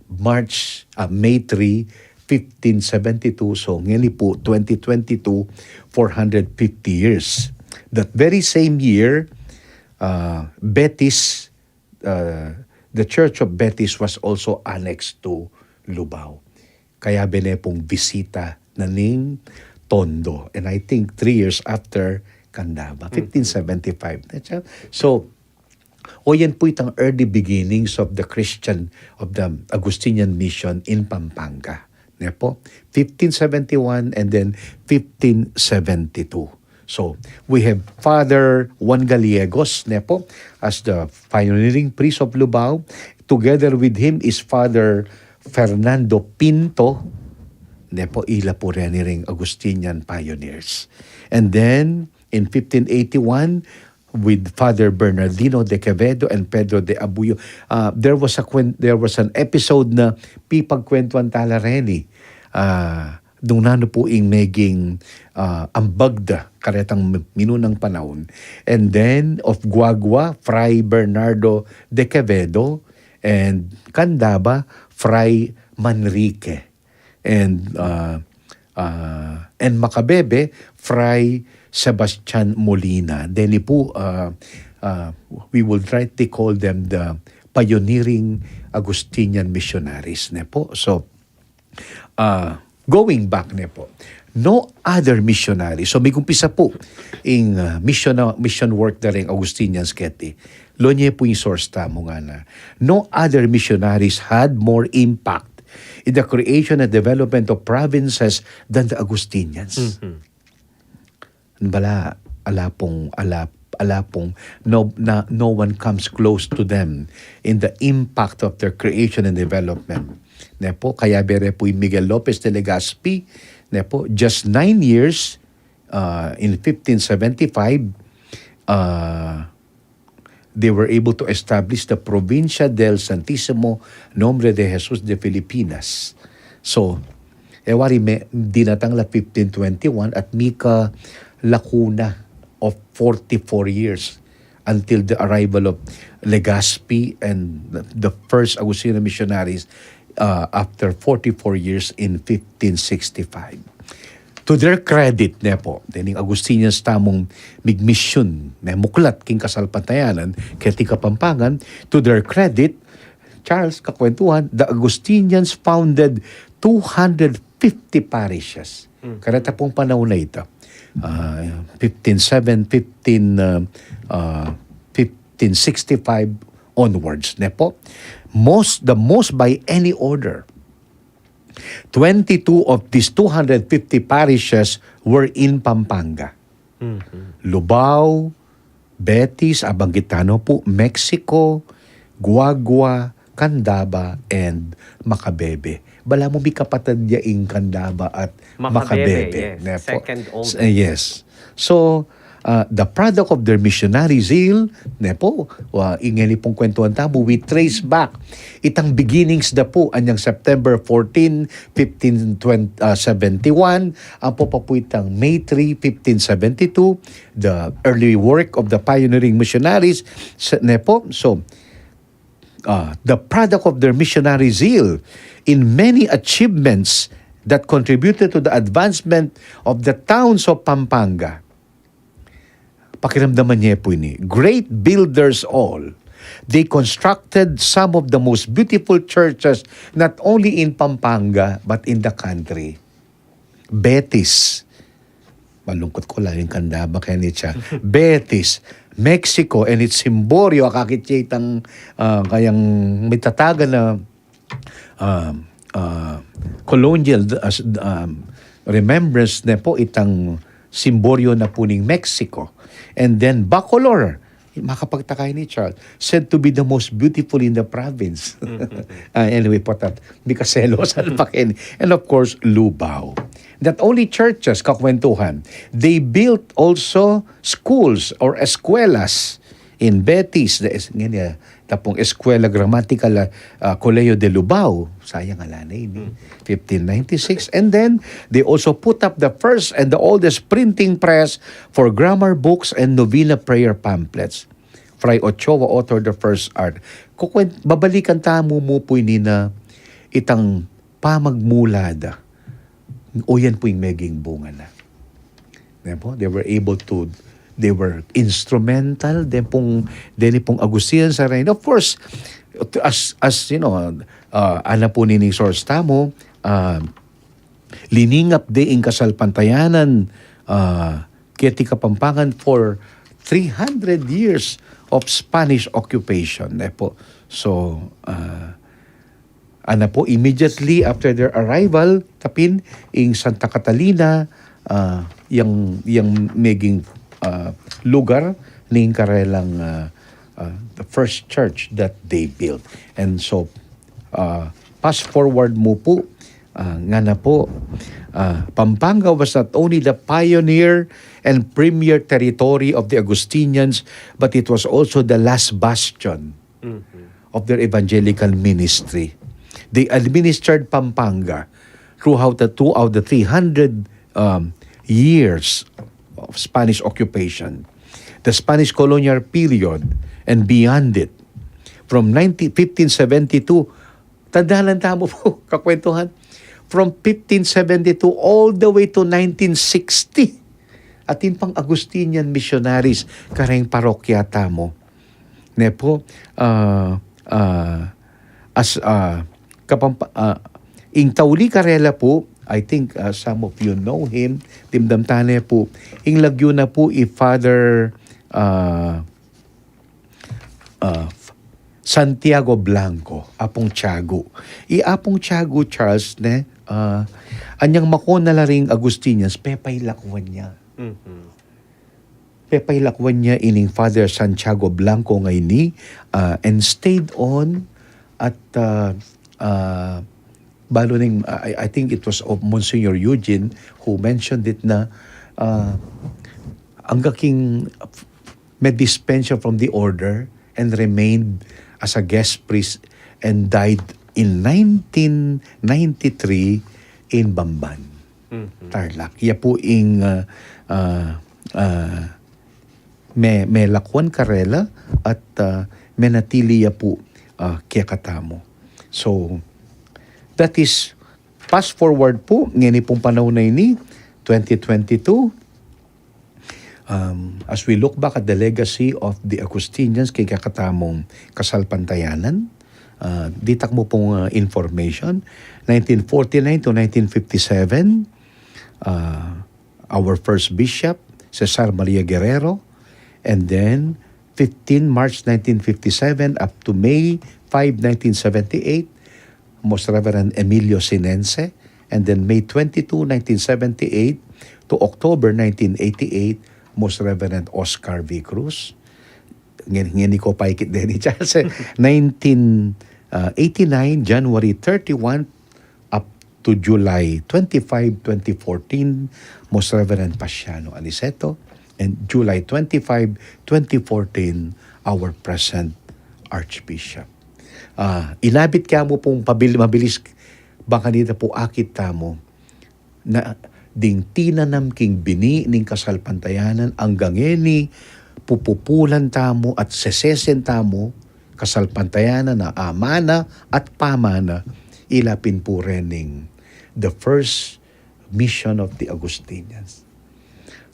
March, uh, May three, fifteen seventy-two. So, ngeni pu, twenty twenty-two, four hundred fifty years. That very same year, uh, Betis, uh, the Church of Betis was also annexed to Lubao. Kaya bene pung bisita na ning Tondo. And I think three years after, Candaba, fifteen seventy-five. So, o yan pu itang early beginnings of the Christian, of the Augustinian mission in Pampanga. Ne po? Fifteen seventy-one and then fifteen seventy-two. So, we have Father Juan Gallegos, ne po, as the pioneering priest of Lubao. Together with him is Father Fernando Pinto, ne po, ila pu reni ring Augustinian pioneers. And then, in fifteen eighty-one, with Father Bernardino de Quevedo and Pedro de Abuyo, uh, there was a quen-, there was an episode na pipagkwentuan tala reni. Uh, nung nanu pu ing meging, ah, ambag da karetang mi-, minunang panaun. And then, of Guagua, Fray Bernardo de Quevedo, and Candaba, Fray Manrique. And, ah, uh, and Macabebe, Fray Sebastian Molina. Deni pu, uh, uh, we would rightly call them the pioneering Augustinian missionaries, ne po. So, uh, going back, ne po, no other missionary. So, migumpisa pu ing, uh, mission, mission work da ring Augustinians keti. Lo nye pu ing source tamu ngana, no other missionaries had more impact in the creation and development of provinces than the Augustinians. Mhm. Bala, ala pung, ala, ala pung, no, na, no one comes close to them in the impact of their creation and development. Ne po, kayabe re pu i Miguel Lopez de Legazpi, ne po, just nine years, uh, in fifteen seventy-five, uh, they were able to establish the Provincia del Santisimo Nombre de Jesus de Filipinas. So, e wari me, dinatang la fifteen twenty-one at mika lakuna of forty-four years until the arrival of Legazpi and the, the first Augustinian missionaries, uh, after forty-four years in fifteen sixty-five. To their credit, ne po, dening Augustinians tamung migmisyun, memuklat king kasalpantayanan, keti Kapampangan, to their credit, Charles, kakwentuhan, the Augustinians founded two hundred fifty parishes. Mm. Kareta pung panahon na ita, ah, fifteen seven, fifteen, ah, ah, fifteen sixty-five onwards, ne po? Most, the most by any order. Twenty-two of these two hundred fifty parishes were in Pampanga. Mhm. Lubao, Betis, abanggit tano pu, Mexico, Guagua, Candaba, and Macabebe. Bala mu, mikapatad ya ing Candaba at Macabebe, Macabebe, yes. Ne po? Second oldest. S-, eh, yes. So, uh, the product of their missionary zeal, ne po, wa, ing ngeni pung kwentuhan tamu, we trace back itang beginnings da pu, anyang September fourteen, fifteen twenty, uh, seventy-one, ampo pa pu itang May three, fifteen seventy-two, the early work of the pioneering missionaries, s-, ne po? So, uh, the product of their missionary zeal in many achievements that contributed to the advancement of the towns of Pampanga. Pakiramdaman ye pu ini. Great builders all. They constructed some of the most beautiful churches, not only in Pampanga, but in the country. Betis. Malungkut ku la ing Candaba keni, cha. Betis, Mexico, and its cimborrio, akakit ye itang, ah, kayang mitatagan na, um, ah, colonial, ah, um, remembrance, ne po, itang cimborrio na pu ning Mexico. And then Bacolor, makapagtaka ini, Charles, said to be the most beautiful in the province. Mhm. Ah, anyway, po tat, di kaselosan pa keni. And of course, Lubao. Not only churches, kakwentuhan, they built also schools or escuelas in Betis. The es-, ngeni, ah, tapung Escuela Gramatical, ah, ah, Colegio de Lubao. Sayang, ala na ini. Hmm. Fifteen ninety-six. And then, they also put up the first and the oldest printing press for grammar books and novena prayer pamphlets. Fray Ochoa authored the first art. Kukwen-, babalikan tamu mu pu ini na itang pamagmula da. O yan pu ing meging bunga na. Ne po? They were able to, they were instrumental, den pung, deni pung Augustinian sa reino. Of course, as, as, you know, uh, ana pu nining source tamu, uh, liningap de ing kasalpantayanan, uh, keti Kapampangan for three hundred years of Spanish occupation, ne po. So, uh, ana po, immediately after their arrival, tapin ing Santa Catalina, ah, yang, yang meging, ah, lugar ning karelang, ah, ah, the first church that they built. And so, ah, fast forward mu pu, ah, ngana po, ah, Pampanga was not only the pioneer and premier territory of the Augustinians, but it was also the last bastion, mhm, of their evangelical ministry. They administered Pampanga throughout the, throughout the three hundred, um, years of Spanish occupation, the Spanish colonial period, and beyond it. From nineteen, fifteen seventy-two, tandanan tamu pu, kakwentuhan, from fifteen seventy-two all the way to nineteen sixty. Atin pang Agustinian missionaries kareng parokya tamu. Ne pu, ah, ah, as, ah, kapampa-, ah, ing tauli karela pu, I think, ah, some of you know him, dimdam ta ne pu, ing lagyu na pu i Father, ah, ah, Santiago Blanco, Apung Tiago. I Apung Tiago Charles ne, ah, anyang makona la ring Agustinians, pepailakwan ya. Mhm. Pepailakwan ya ining Father Santiago Blanco ngeni, ah, and stayed on at, ah, ah, balu ning, I, I think it was of Monsignor Eugene who mentioned it na, ah, angga king me dispensa from the order and remained as a guest priest and died in nineteen ninety-three in Bamban, Mhm. Tarlac. Ya pu ing, ah, ah, ah, me, melakwan karela at, ah, menatili ya pu, ah, kekatamu. So, that is, fast forward pu, ngeni pung panaun a ini, twenty twenty-two, Um, as we look back at the legacy of the Augustinians king kekatamung kasalpantayanan, uh, ditak mu pung, uh, information, nineteen forty-nine to nineteen fifty-seven, uh, our first bishop, Cesar Maria Guerrero, and then fifteen March nineteen fifty-seven up to May five, nineteen seventy-eight, Most Reverend Emilio Sinense, and then May twenty-two, nineteen seventy-eight to October nineteen eighty-eight, Most Reverend Oscar V. Cruz. Ngeni, ngeni ko pa ikit deni, Charles, eh. Nineteen eighty-nine, January thirty-one up to July twenty-five, twenty fourteen, Most Reverend Paciano Aniceto, and July twenty-five, twenty fourteen, our present Archbishop. Ah, inabit ka mu pung pabil-, mabilis, bang kanita pu akit tamu na ding tinanam king bini ning kasalpantayanan anggang ngeni, pupupulan tamu at sesesen tamu, kasalpantayanan a amana at pamana, ila pin pu rening the first mission of the Augustinians.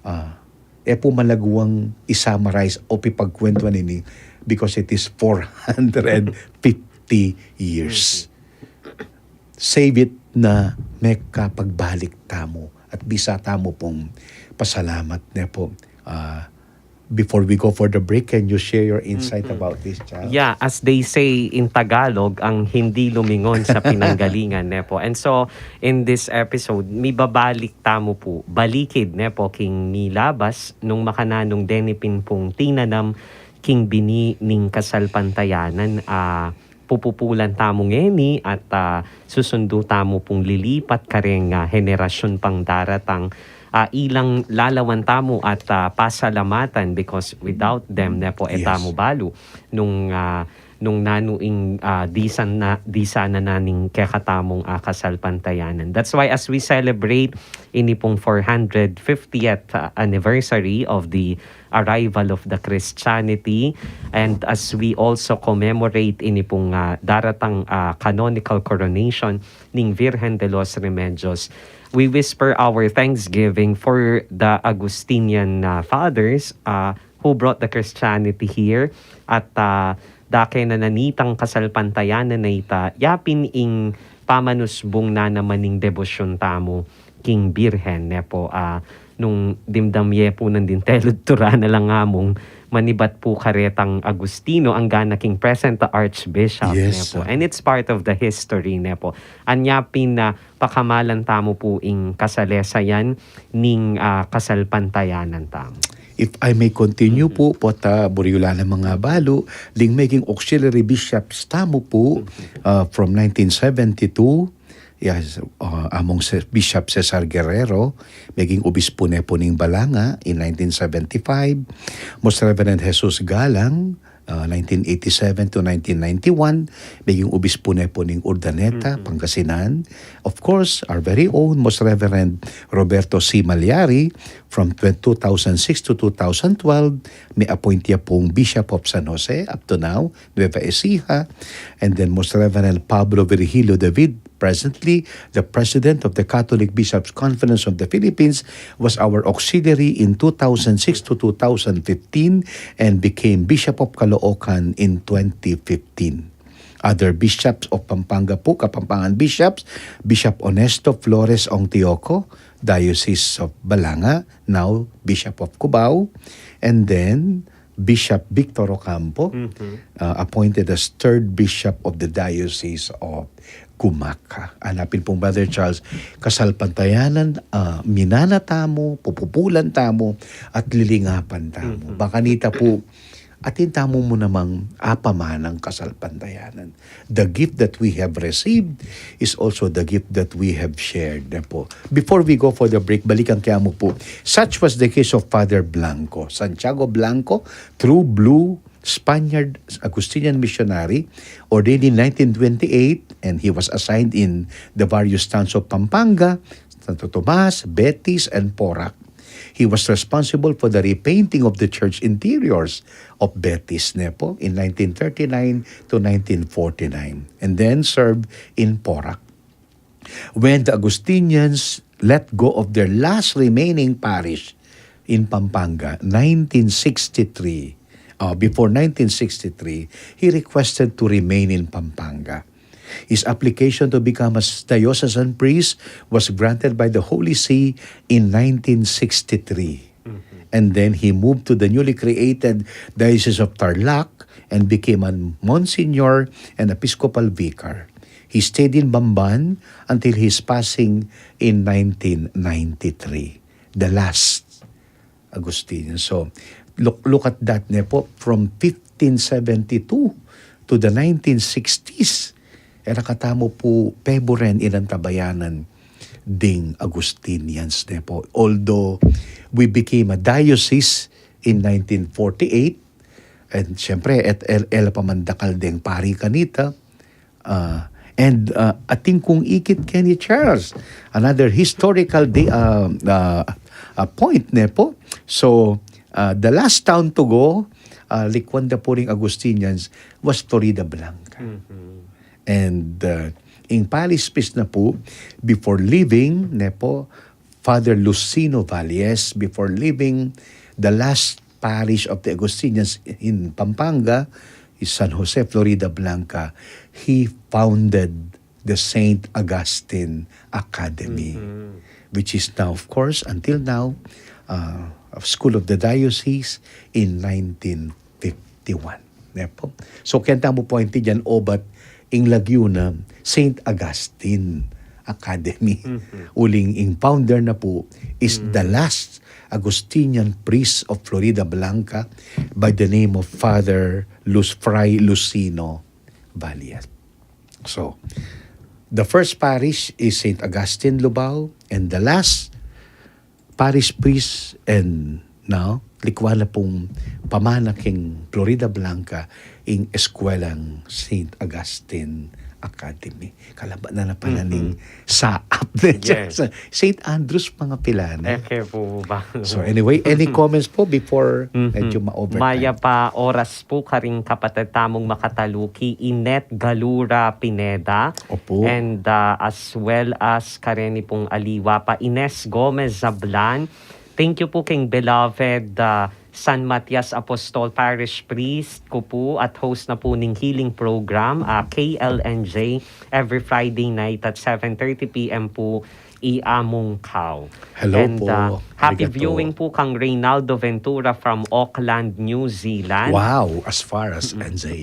Ah, e pu malagwang i-summarize o pipagkwentuan ini because it is four hundred fifty years. Save it na mekapagbalik tamu at bisa tamu pung pasalamat ne pu. Ah, before we go for the break, can you share your insight about this, Charles? Yeah, as they say in Tagalog, ang hindi lumingon sa pinanggalingan, ne po. And so, in this episode, mibabalik tamu pu, balikid, ne po, king milabas, nung makananung deni pin pung tinanam king bini ning kasalpantayanan, ah, pupupulan tamu ngeni at, ah, susundu tamu pung lilipat kareng, ah, henerasyun pang daratang, ah, ilang lalawan tamu at, ah, pasalamatan because without them, ne po, e tamu balu nung, ah, nung nanu ing, ah, disan na, disan na ning kekatamung, ah, kasalpantayanan. That's why as we celebrate ini pung four hundred fiftieth, ah, anniversary of the arrival of the Christianity. And as we also commemorate ini pung, ah, daratang, ah, canonical coronation ning Virgen de los Remedios, we whisper our thanksgiving for the Augustinian, ah, fathers, ah, who brought the Christianity here at, ah, dake na nanitang kasalpantayanan a ita, yapin ing pamanusbung na naman ning debosyun tamu king Birhen, ne po, ah, nung dimdam ye pu nandin telud tura na lang amung manibat pu karetang Agustino, angga na king present Archbishop, ne po. And it's part of the history, ne po. Anya pin, ah, pakamalan tamu pu ing kasalesayan ning, ah, kasalpantayanan tamu. If I may continue pu, pota buri yu la namang abalu, ding meging auxiliary bishops tamu pu, ah, from nineteen seventy-two, yes, ah, among Se-, Bishop Cesar Guerrero, meging obispo ne pu ning Balanga in nineteen seventy-five, Most Reverend Jesus Galang, ah, nineteen eighty-seven to nineteen ninety-one, meging obispo ne pu ning Urdaneta, Pangasinan. Of course, our very own Most Reverend Roberto C. Malyari, from tw-, two thousand six to two thousand twelve, mi-appoint ya pung Bishop of San Jose up to now, Nueva Ecija, and then Most Reverend Pablo Virgilio David, Presently, the president of the Catholic Bishops' Conference of the Philippines, was our auxiliary in two thousand six to two thousand fifteen and became Bishop of Caloocan in twenty fifteen. Other bishops of Pampanga po, Kapampangan bishops, Bishop Onesto Flores Ongtioco, Diocese of Balanga, now Bishop of Cubao, and then Bishop Victor Ocampo, uh, appointed as third bishop of the Diocese of Gumaca. Anapin pong Brother Charles, kasalpantayanan, ah, minana tamu, pupupulan tamu, at lilingapan tamu. Baka nita po, atin tamu mu namang apamanang kasalpantayanan. The gift that we have received is also the gift that we have shared na po. Before we go for the break, balikan ke mu po. Such was the case of Father Blanco, Santiago Blanco, true blue Spaniard Augustinian missionary, ordained in nineteen twenty-eight, and he was assigned in the various towns of Pampanga, Santo Tomas, Betis, and Porac. He was responsible for the repainting of the church interiors of Betis, Nepo, in nineteen thirty-nine to nineteen forty-nine, and then served in Porac. When the Augustinians let go of their last remaining parish in Pampanga, nineteen sixty-three, uh, before nineteen sixty-three, he requested to remain in Pampanga. His application to become a s- diocesan priest was granted by the Holy See in nineteen sixty-three. And then he moved to the newly created Diocese of Tarlac and became a Monsignor and Episcopal Vicar. He stayed in Bamban until his passing in nineteen ninety-three, the last Augustinian. So, look, look at that, Nepo, from fifteen seventy-two to the nineteen sixties. Era katamu po peburen ilang tabayanan ding Augustinians, Nepo. Although we became a diocese in nineteen forty-eight, and siyempre, et el, el pa mandakal ding pari kanita, uh, and, uh, atin kung ikit keni Charles, another historical di, uh, uh, uh, point, Nepo. So, uh, the last town to go, uh, likwan da pu ring Augustinians, was Floridablanca. And, uh, ing parish priest na pu, before leaving, Nepo, Father Lucino Valles, before leaving the last parish of the Augustinians in Pampanga, is San Jose Floridablanca, he founded the Saint Augustine Academy, which is now, of course, until now, uh, a school of the diocese in nineteen fifty-one. Nepo? So, kaya tamu point diyan, obat ing lagyu na Saint Augustine Academy. Uling ing founder na pu is the last Augustinian priest of Floridablanca by the name of Father Lus-, Fray Lucino Valiat. So, the first parish is Saint Augustine Lubao, and the last parish priest, and now, likwan na pung pamana king Floridablanca ing Eskuelang Saint Augustine Academy. Kalaba na na pala ning saap na dyan sa Saint Andrews, mga pilana. Eke po ba? So anyway, any comments po before medyo ma-overtime? Mayap a oras po karing kapatad tamung makataluki, Inet Galura Pineda. Opo. And, uh, as well as kareni pung aliwa pa, Ines Gomez Zablan. Thank you po king beloved, uh, San Matias Apostol Parish Priest ku po at host na po ning healing program, uh, K L N J, every Friday night at seven thirty P M po, i Among Kao. Hello po. And, uh, happy viewing po kang Reynaldo Ventura from Auckland, New Zealand. Wow, as far as N Z.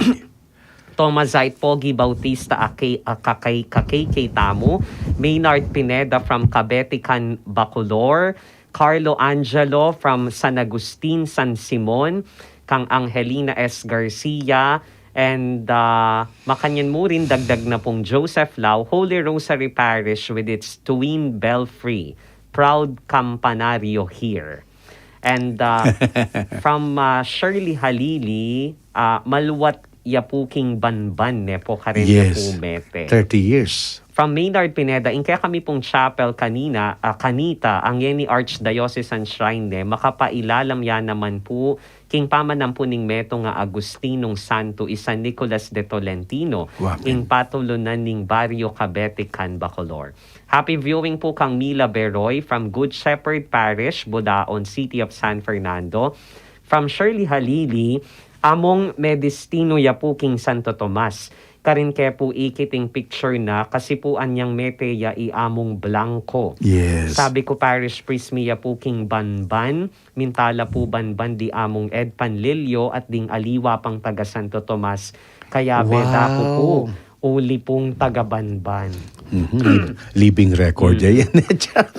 Tomazite Pogi Bautista, a kay, a kakay, kakay, kay tamu. Maynard Pineda from Kabetican, Bacolor. Carlo Angelo from San Agustin, San Simon. Kang Angelina S Garcia. And, uh, makanyan mu rin, dagdag na pung Joseph Lau, Holy Rosary Parish with its twin belfry, proud campanario here. And, uh, from, uh, Shirley Halili, uh, maluwat ya pu king Banban, Nepo, karin ya pu mete. Thirty years. From Maynard Pineda, ing kekami pung chapel kanina, ah, kanita, ang ngeni Archdiocesan Shrine ne, makapailalam ya naman pu king pamanampu ning metung a Agustinong Santo i San Nicolas de Tolentino, Wa, king patulunan ning Barrio Cabete, Can, Bacolor. Happy viewing pu kang Mila Beroy from Good Shepherd Parish, Budaon, City of San Fernando. From Shirley Halili, Among, me destinu ya pu king Santo Tomas. Karin ke pu ikit ing picture na, kasi pu anyang mete ya i Among Blanco. Yes. Sabi ku parish priest mi ya pu king Banban, minta la pu Banban di Among Ed Panlilio at ding aliwa pang taga Santo Tomas. Kaya beda ku pu, Wow. uli pung taga Banban. Mhm. Lib-, living record ya yan.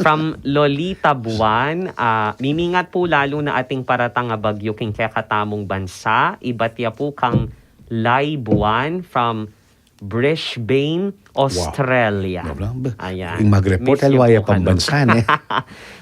From Lolita Buan, ah, mimingat pu lalu na ating paratang a bagyu king kekatamung bansa, ibat ya pu kang Lai Buan from Brisbane, Wow. Australia. Wala ba? Ayan. Ing mag-report, Miss you aliwa ya pu, pambansa, ano? Ne?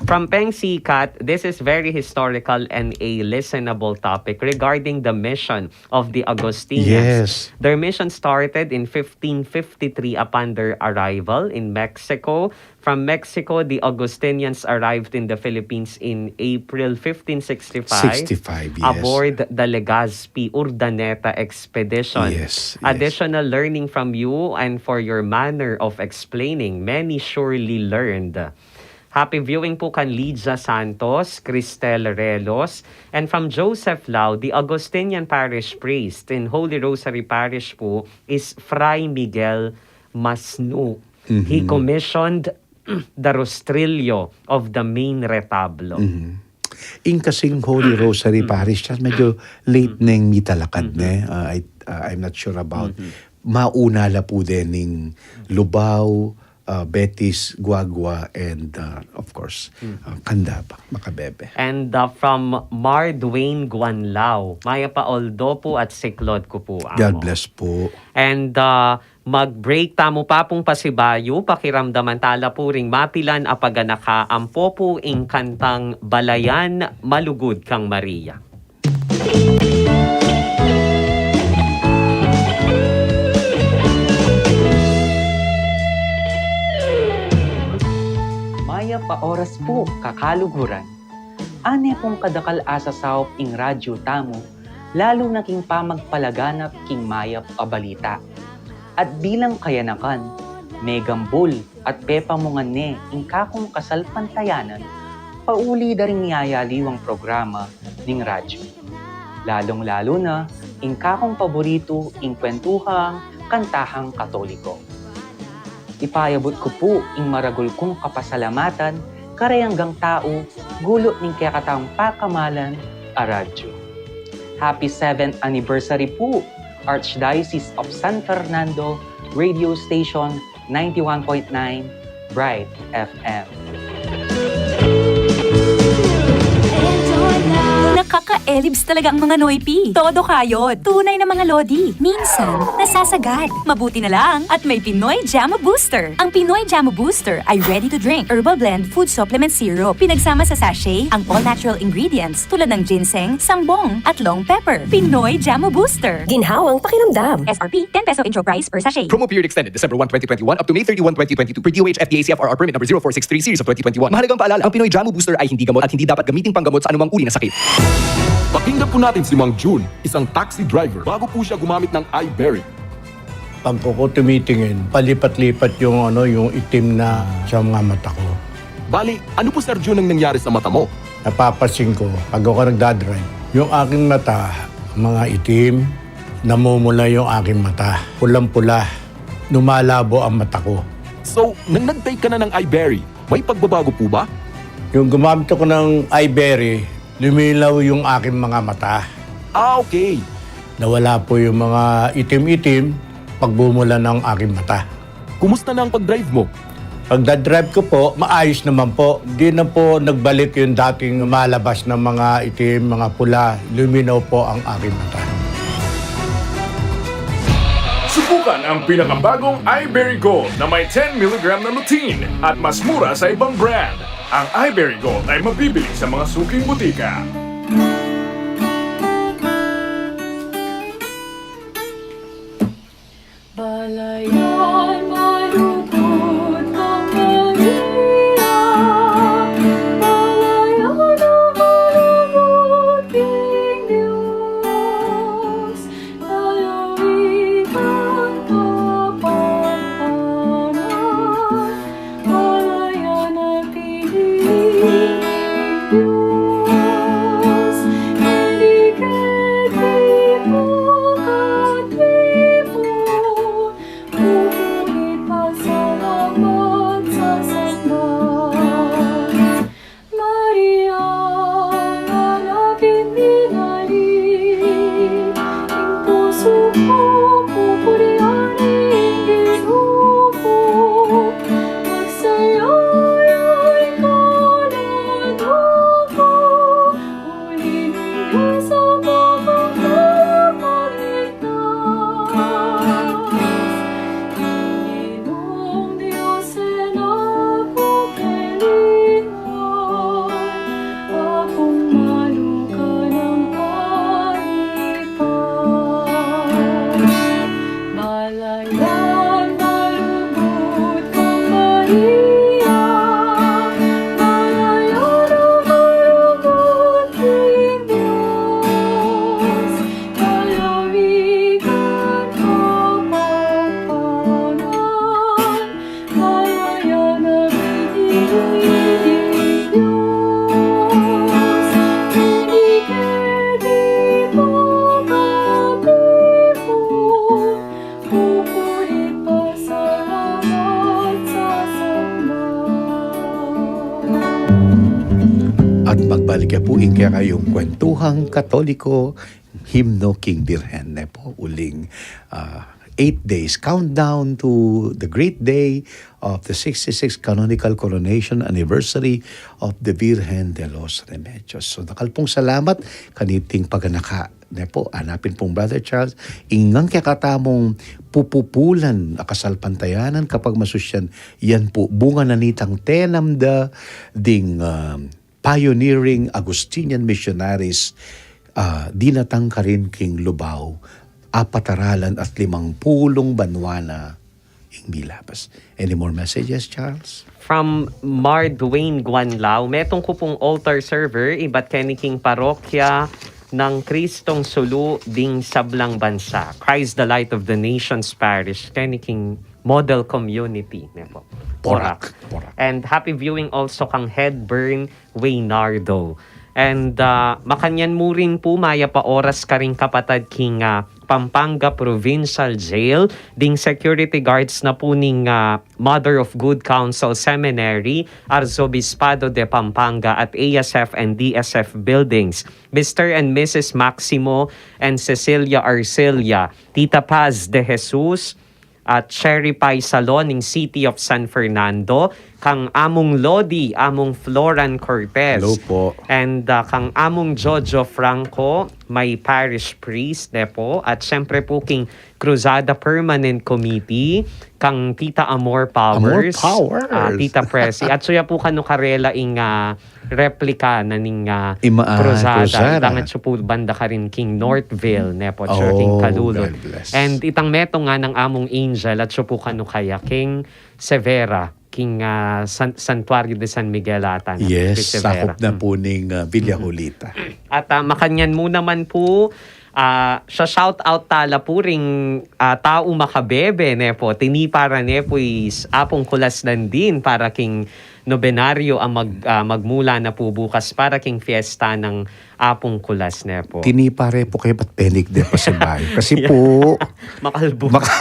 From Peng Sikat, this is very historical and a listenable topic regarding the mission of the Augustinians. Yes. Their mission started in fifteen fifty-three upon their arrival in Mexico. From Mexico, the Augustinians arrived in the Philippines in April fifteen sixty-five Sixty-five, yes. aboard the Legazpi Urdaneta expedition. Yes, yes. Additional learning from you and for your manner of explaining. Many surely learned. Happy viewing pu kan Lydia Santos, Cristel Relos, and from Joseph Lau, the Augustinian parish priest in Holy Rosary Parish pu is Fray Miguel Masnu. He Mhm. commissioned the rostrillo of the main retablo. Mhm. Ing kasing Holy Rosary Parish, tas medyo late neng mitalakad, ne? Uh, I, uh, I'm not sure about. Mhm. Mauna la pu din ning Lubao, uh, Betis, Guagua, and, uh, of course, uh, Candaba, Macabebe. And, uh, from Mar Dwayne Guanlao, mayap a aldo pu at siklaud ku pu, Amo. God bless pu. And, uh, mag-break tamu pa pung pasibayu, pakiramdaman tala pu ring mapilan a paganaka ampo pu ing kantang Balayan Malugud kang Maria. Mayap a oras pu, kakaluguran. Ane pung kadakal a sasaup ing radyu tamu, lalu na king pamagpalaganap king mayap a balita. At bilang kayanakan, megambul at pepamungan ne ing kakung kasalpantayanan, pauli da ring miyayaliwang programa ning radyu. Lalung-lalu na, ing kakung paboritu, ing kwentuhang kantahang Katoliko. Ipayabut ku pu ing maragul kung kapasalamatan kareng anggang tau gulut ning kekatang pakamalan a radyu. Happy seventh anniversary pu, Archdiocese of San Fernando Radio Station ninety-one point nine Bright F M. Nakakaelibs talaga ang mga Noypi. Todo kayod. Tunay na mga lodi. Minsan, nasasagad. Mabuti na lang at may Pinoy Jamo Booster. Ang Pinoy Jamo Booster ay ready to drink herbal blend food supplement syrup. Pinagsama sa sachet ang all-natural ingredients tulad ng ginseng, sangbong, at long pepper. Pinoy Jamo Booster. Ginhawang pakiramdam. S R P, ten peso intro price per sachet. Promo period extended December one, twenty twenty-one up to May thirty-one, twenty twenty-two. Per D O H F D A C F R R permit number zero four six three series of twenty twenty-one. Mahalagang paalala, ang Pinoy Jamo Booster ay hindi gamot at hindi dapat gamiting panggamot sa anumang uri ng sakit. Pakinggan po natin si Mang Jun, isang taxi driver. Bago po siya gumamit ng iBerry. Pag ako tumitingin, palipat-lipat yung, ano, yung itim na sa mga mata ko. Bali, ano po, Sir Jun, ang nangyari sa mata mo? Napapansin ko, pag ako nagdadrive, yung aking mata, mga itim, namumula yung aking mata. Pulang-pula, lumalabo ang mata ko. So, nang nag-take ka na ng iBerry, may pagbabago po ba? Yung gumamit ako ng iBerry, lumilaw yung aking mga mata. Ah, okay. Nawala po yung mga itim-itim, pagmumula ng aking mata. Kumusta na ang pag-drive mo? Pagdadrive ko po, maayos naman po. Di na po nagbalik yung dating lumalabas na mga itim, mga pula, luminaw po ang aking mata. Subukan ang pinakabagong iBerry Gold na may ten milligram na lutein at mas mura sa ibang brand. Ang iBerry Gold ay mabibili sa mga suking butika. Balayan malugud kang Maria, balayan malugud, king At magbalik ya pu ing kekayung kwentuhang Katoliko, himno king Birhen, ne po, uling, ah, eight days countdown to the great day of the sixty-sixth canonical coronation anniversary of the Virgen de los Remedios. So, dakal pung salamat kaniting paganaka, ne po, hanapin pung Brother Charles, ingang kekatamung pupupulan a kasalpantayanan kapagmasusyan, yan po, bunga na nitang tenam da ding, ah, pioneering Augustinian missionaries, ah, dinatang karin king Lubao, apat a ralan at limang pulung banwa na ing milabas. Any more messages, Charles? From Mar Dwayne Guanlao, metung ku pung altar server, ibat keni king parokya nang Kristong Sulu ding Sablang Bansa, Christ the Light of the Nations Parish, keni king model community, ne po. Porac, Porac. And happy viewing also kang Headburn Waynardo. And, ah, makanyan mu rin pu, mayap a oras karing kapatad king, ah, Pampanga Provincial Jail, ding security guards na pu ning, ah, Mother of Good Counsel Seminary, Arzobispado de Pampanga at A S F and D S F buildings. Mister and Missus Maximo and Cecilia Arcelia, Tita Paz de Jesus, at Cherry Pie Salon ning City of San Fernando, kang Among Lodi, Among Floran Cortez. Hello po. And, ah, kang Among Jojo Franco, my parish priest, ne po. At syempre po king Cruzada Permanent Committee, kang Tita Amor Powers, Amor Powers. Ah, Tita Presi. At suya po kanu karela ing, ah, replika na ning, ah, Ima-, ah, Cruzada. Cruzada. Itang atsu pu banda karin king Northville, ne po, tsura king Oh, Calulon. God bless. And itang metung nang Among Angel, atsu pu kanu kaya king Severa, king, ah, San-, Santuario de San Miguel ata na, Yes, king Severa. Sakup na Mm. pu ning, ah, Villa Mm. Julita. At, ah, makanyan mu naman pu, ah, sa shout out tala pu ring, ah, tau makabebe, ne po. Tinipa ra ne pu is Apung Kulas nandin para king nobenaryo a mag-, ah, magmula na pu bukas para king fiesta nang Apung Kulas, ne po. Tinipa re pu kaya, ba't penig de pa si bayo? Kasi Yeah. pu, Makalbo. Maka-,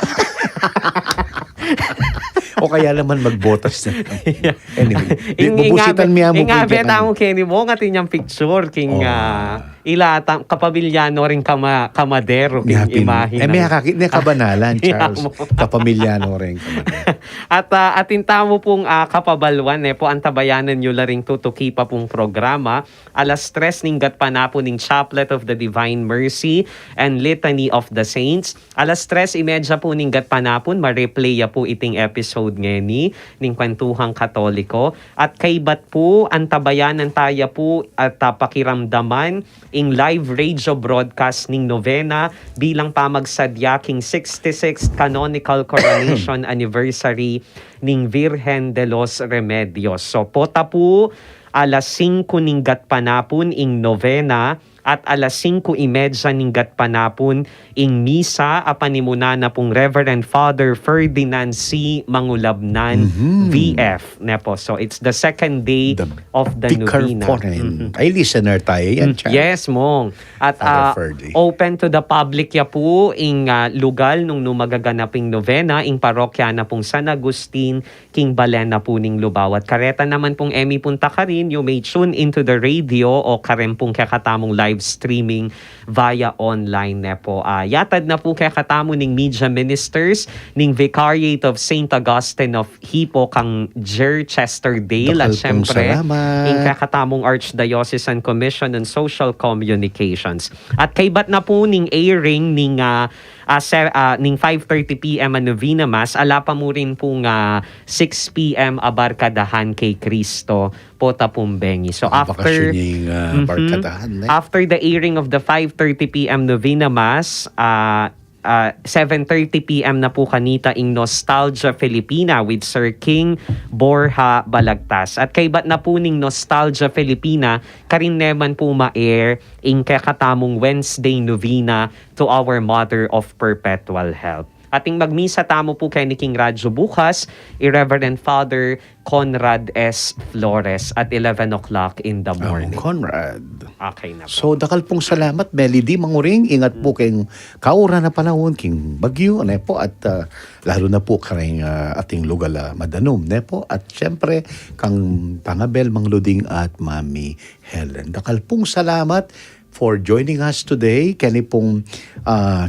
o kaya naman magbotas na. Yeah. Anyway, di, ing-, bubusitan ingabe, mi, ah, ingabe bubusitan tamu keni mo, ngati niyang picture, king, Oh. ah, ila tang, kapamilya no ring kama-, kamadero, king Ngapin. Imahe Eh, may nang kakit, ne kabanalan, Yeah, Charles. mo. Kapamilya no ring kamadero. At, ah, atin tamu pung, ah, kapabaluan, ne po, antabayanan yu la ring tutuki pa pung programa. Alas tres ning gatpanapun ning Chaplet of the Divine Mercy and Litany of the Saints. Alas tres y media pu ning gatpanapun, ma-replay ya pu iting episode ngeni ning Kwentuhang Katoliko. At kaybat pu, antabayanan taya pu at, ah, pakiramdaman ing live radio broadcast ning novena bilang pamagsadya king sixty-sixth canonical coronation anniversary ning Virgen de los Remedios. So, pota pu, alas singko ning gatpanapun ing novena at alas singko y media ning gatpanapun ing misa a panimuna na pung Reverend Father Ferdinand C. Mangulabnan, Mhm. V F, ne po. So, it's the second day The of the Vicar novena. Foreign. Mhm. Ay, listener tayo yan, Mm, Charles. Yes, Mong. At, Father ah, Ferdy. Open to the public ya pu ing, ah, lugal nung nu magaganap ing novena, ing parokya na pung San Agustin, king balen na pu ning Lubao. At kareta naman pung e mi punta karin, you may tune into the radio o karin pung kekatamung live streaming via online, ne po. Ah, yatad na pu kekatamu ning media ministers ning Vicariate of Saint Augustine of Hippo kang Jer Chester Dale. At Dakal pung syempre, salamat. Ing kekatamung Archdiocesan Commission on Social Communications. At kaybat na pu ning airing ning, ah, ah, se-, ah, ning five thirty P M a novena mass, ala pa mu rin pung, ah, six P M a Barkadahan kay Cristo, pota pung bengi. So, Ang after, bakasyon ning, ah, mhm. Barkadahan, eh. After the airing of the five thirty P M novena mass, ah, ah, seven thirty P M na pu kanita ing Nostalgia Filipina with Sir King Borja Balagtas. At kaybat na pu ning Nostalgia Filipina, karin ne man pu ma-air ing kekatamung Wednesday novena to Our Mother of Perpetual Help. Ating magmisa tamu pu keni king radyo bukas, i Reverend Father Conrad S. Flores at eleven o'clock in the morning. Conrad. Okay na po. So, dakal pung salamat, Melody Manguring, ingat po keng kauran a panaun, king bagyu, ne po, at, ah, lalu na po karing, ah, ating lugal a madanum, ne po, at syempre, kang Pangabel, Mang Luding, at Mami Helen. Dakal pung salamat for joining us today. Keni pung, ah,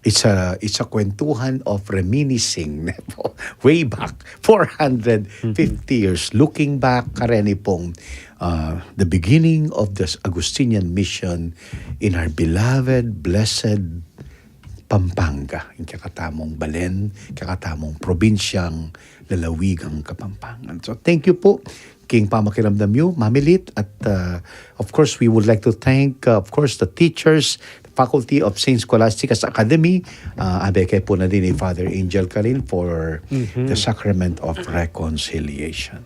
it's a, it's a kwentuhan of reminiscing, ne po, way back, four hundred fifty years, looking back, kareni pung, ah, the beginning of the Augustinian mission in our beloved, blessed Pampanga, ing kekatamung balen, kekatamung probinsyang lalawigang Kapampangan. So, thank you po king pamakiramdam yu, Mami Lit, at, uh, of course, we would like to thank, uh, of course, the teachers, the Faculty of Saint Scholastica's Academy, uh, abe ke po na din i Father Angel Karin for the Sacrament of Reconciliation.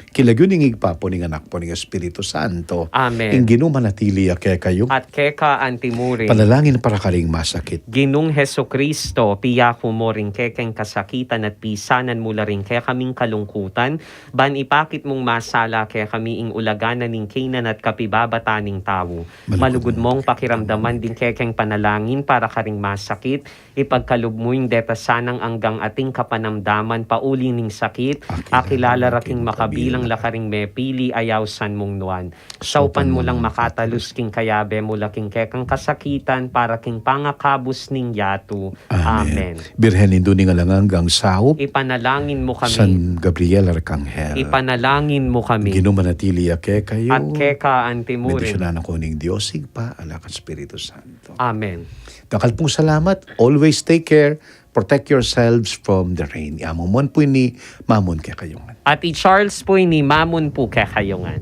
King lagyu ning Ibpa, ampon ning Anak, ampon ning Espiritu Santo. Amen. Ing Ginu manatili ya kekayu. At keka antimurin. Panalangin para karing masakit. Ginung Jesucristo, piyaku mu ring kekeng kasakitan at pisanan mu la ring kekaming kalungkutan, ban ipakit mung masala kekami ing ulaga na ning kaynan at kapibabatan ning tau. Malugud mung pakiramdaman ding kekeng panalangin para karing masakit, ipagkalub mu ing deta sanang anggang ating kapanamdaman pauli ning sakit, akilala ra king makabilang la karing mepili a ausan mung nuan. Saupan mu lang makatalus king kayabe mu la king kekang kasakitan para king pangakabus ning yatu. Amen. Amen. Birhen Indu ning alang anggang saup. Ipanalangin mu kami. San Gabriel Arkanghel. Ipanalangin mu kami. Ginu manatili ya kekayu. At keka antimurin. Bendisyunan na kayu ning Dios Ibpa, Anak, at Espiritu Santo. Amen. Dakal pung salamat. Always take care. Protect yourselves from the rain. I Among Mon pu ini, mamun kekayu ngan. At i Charles pu ini, mamun pu kekayu ngan.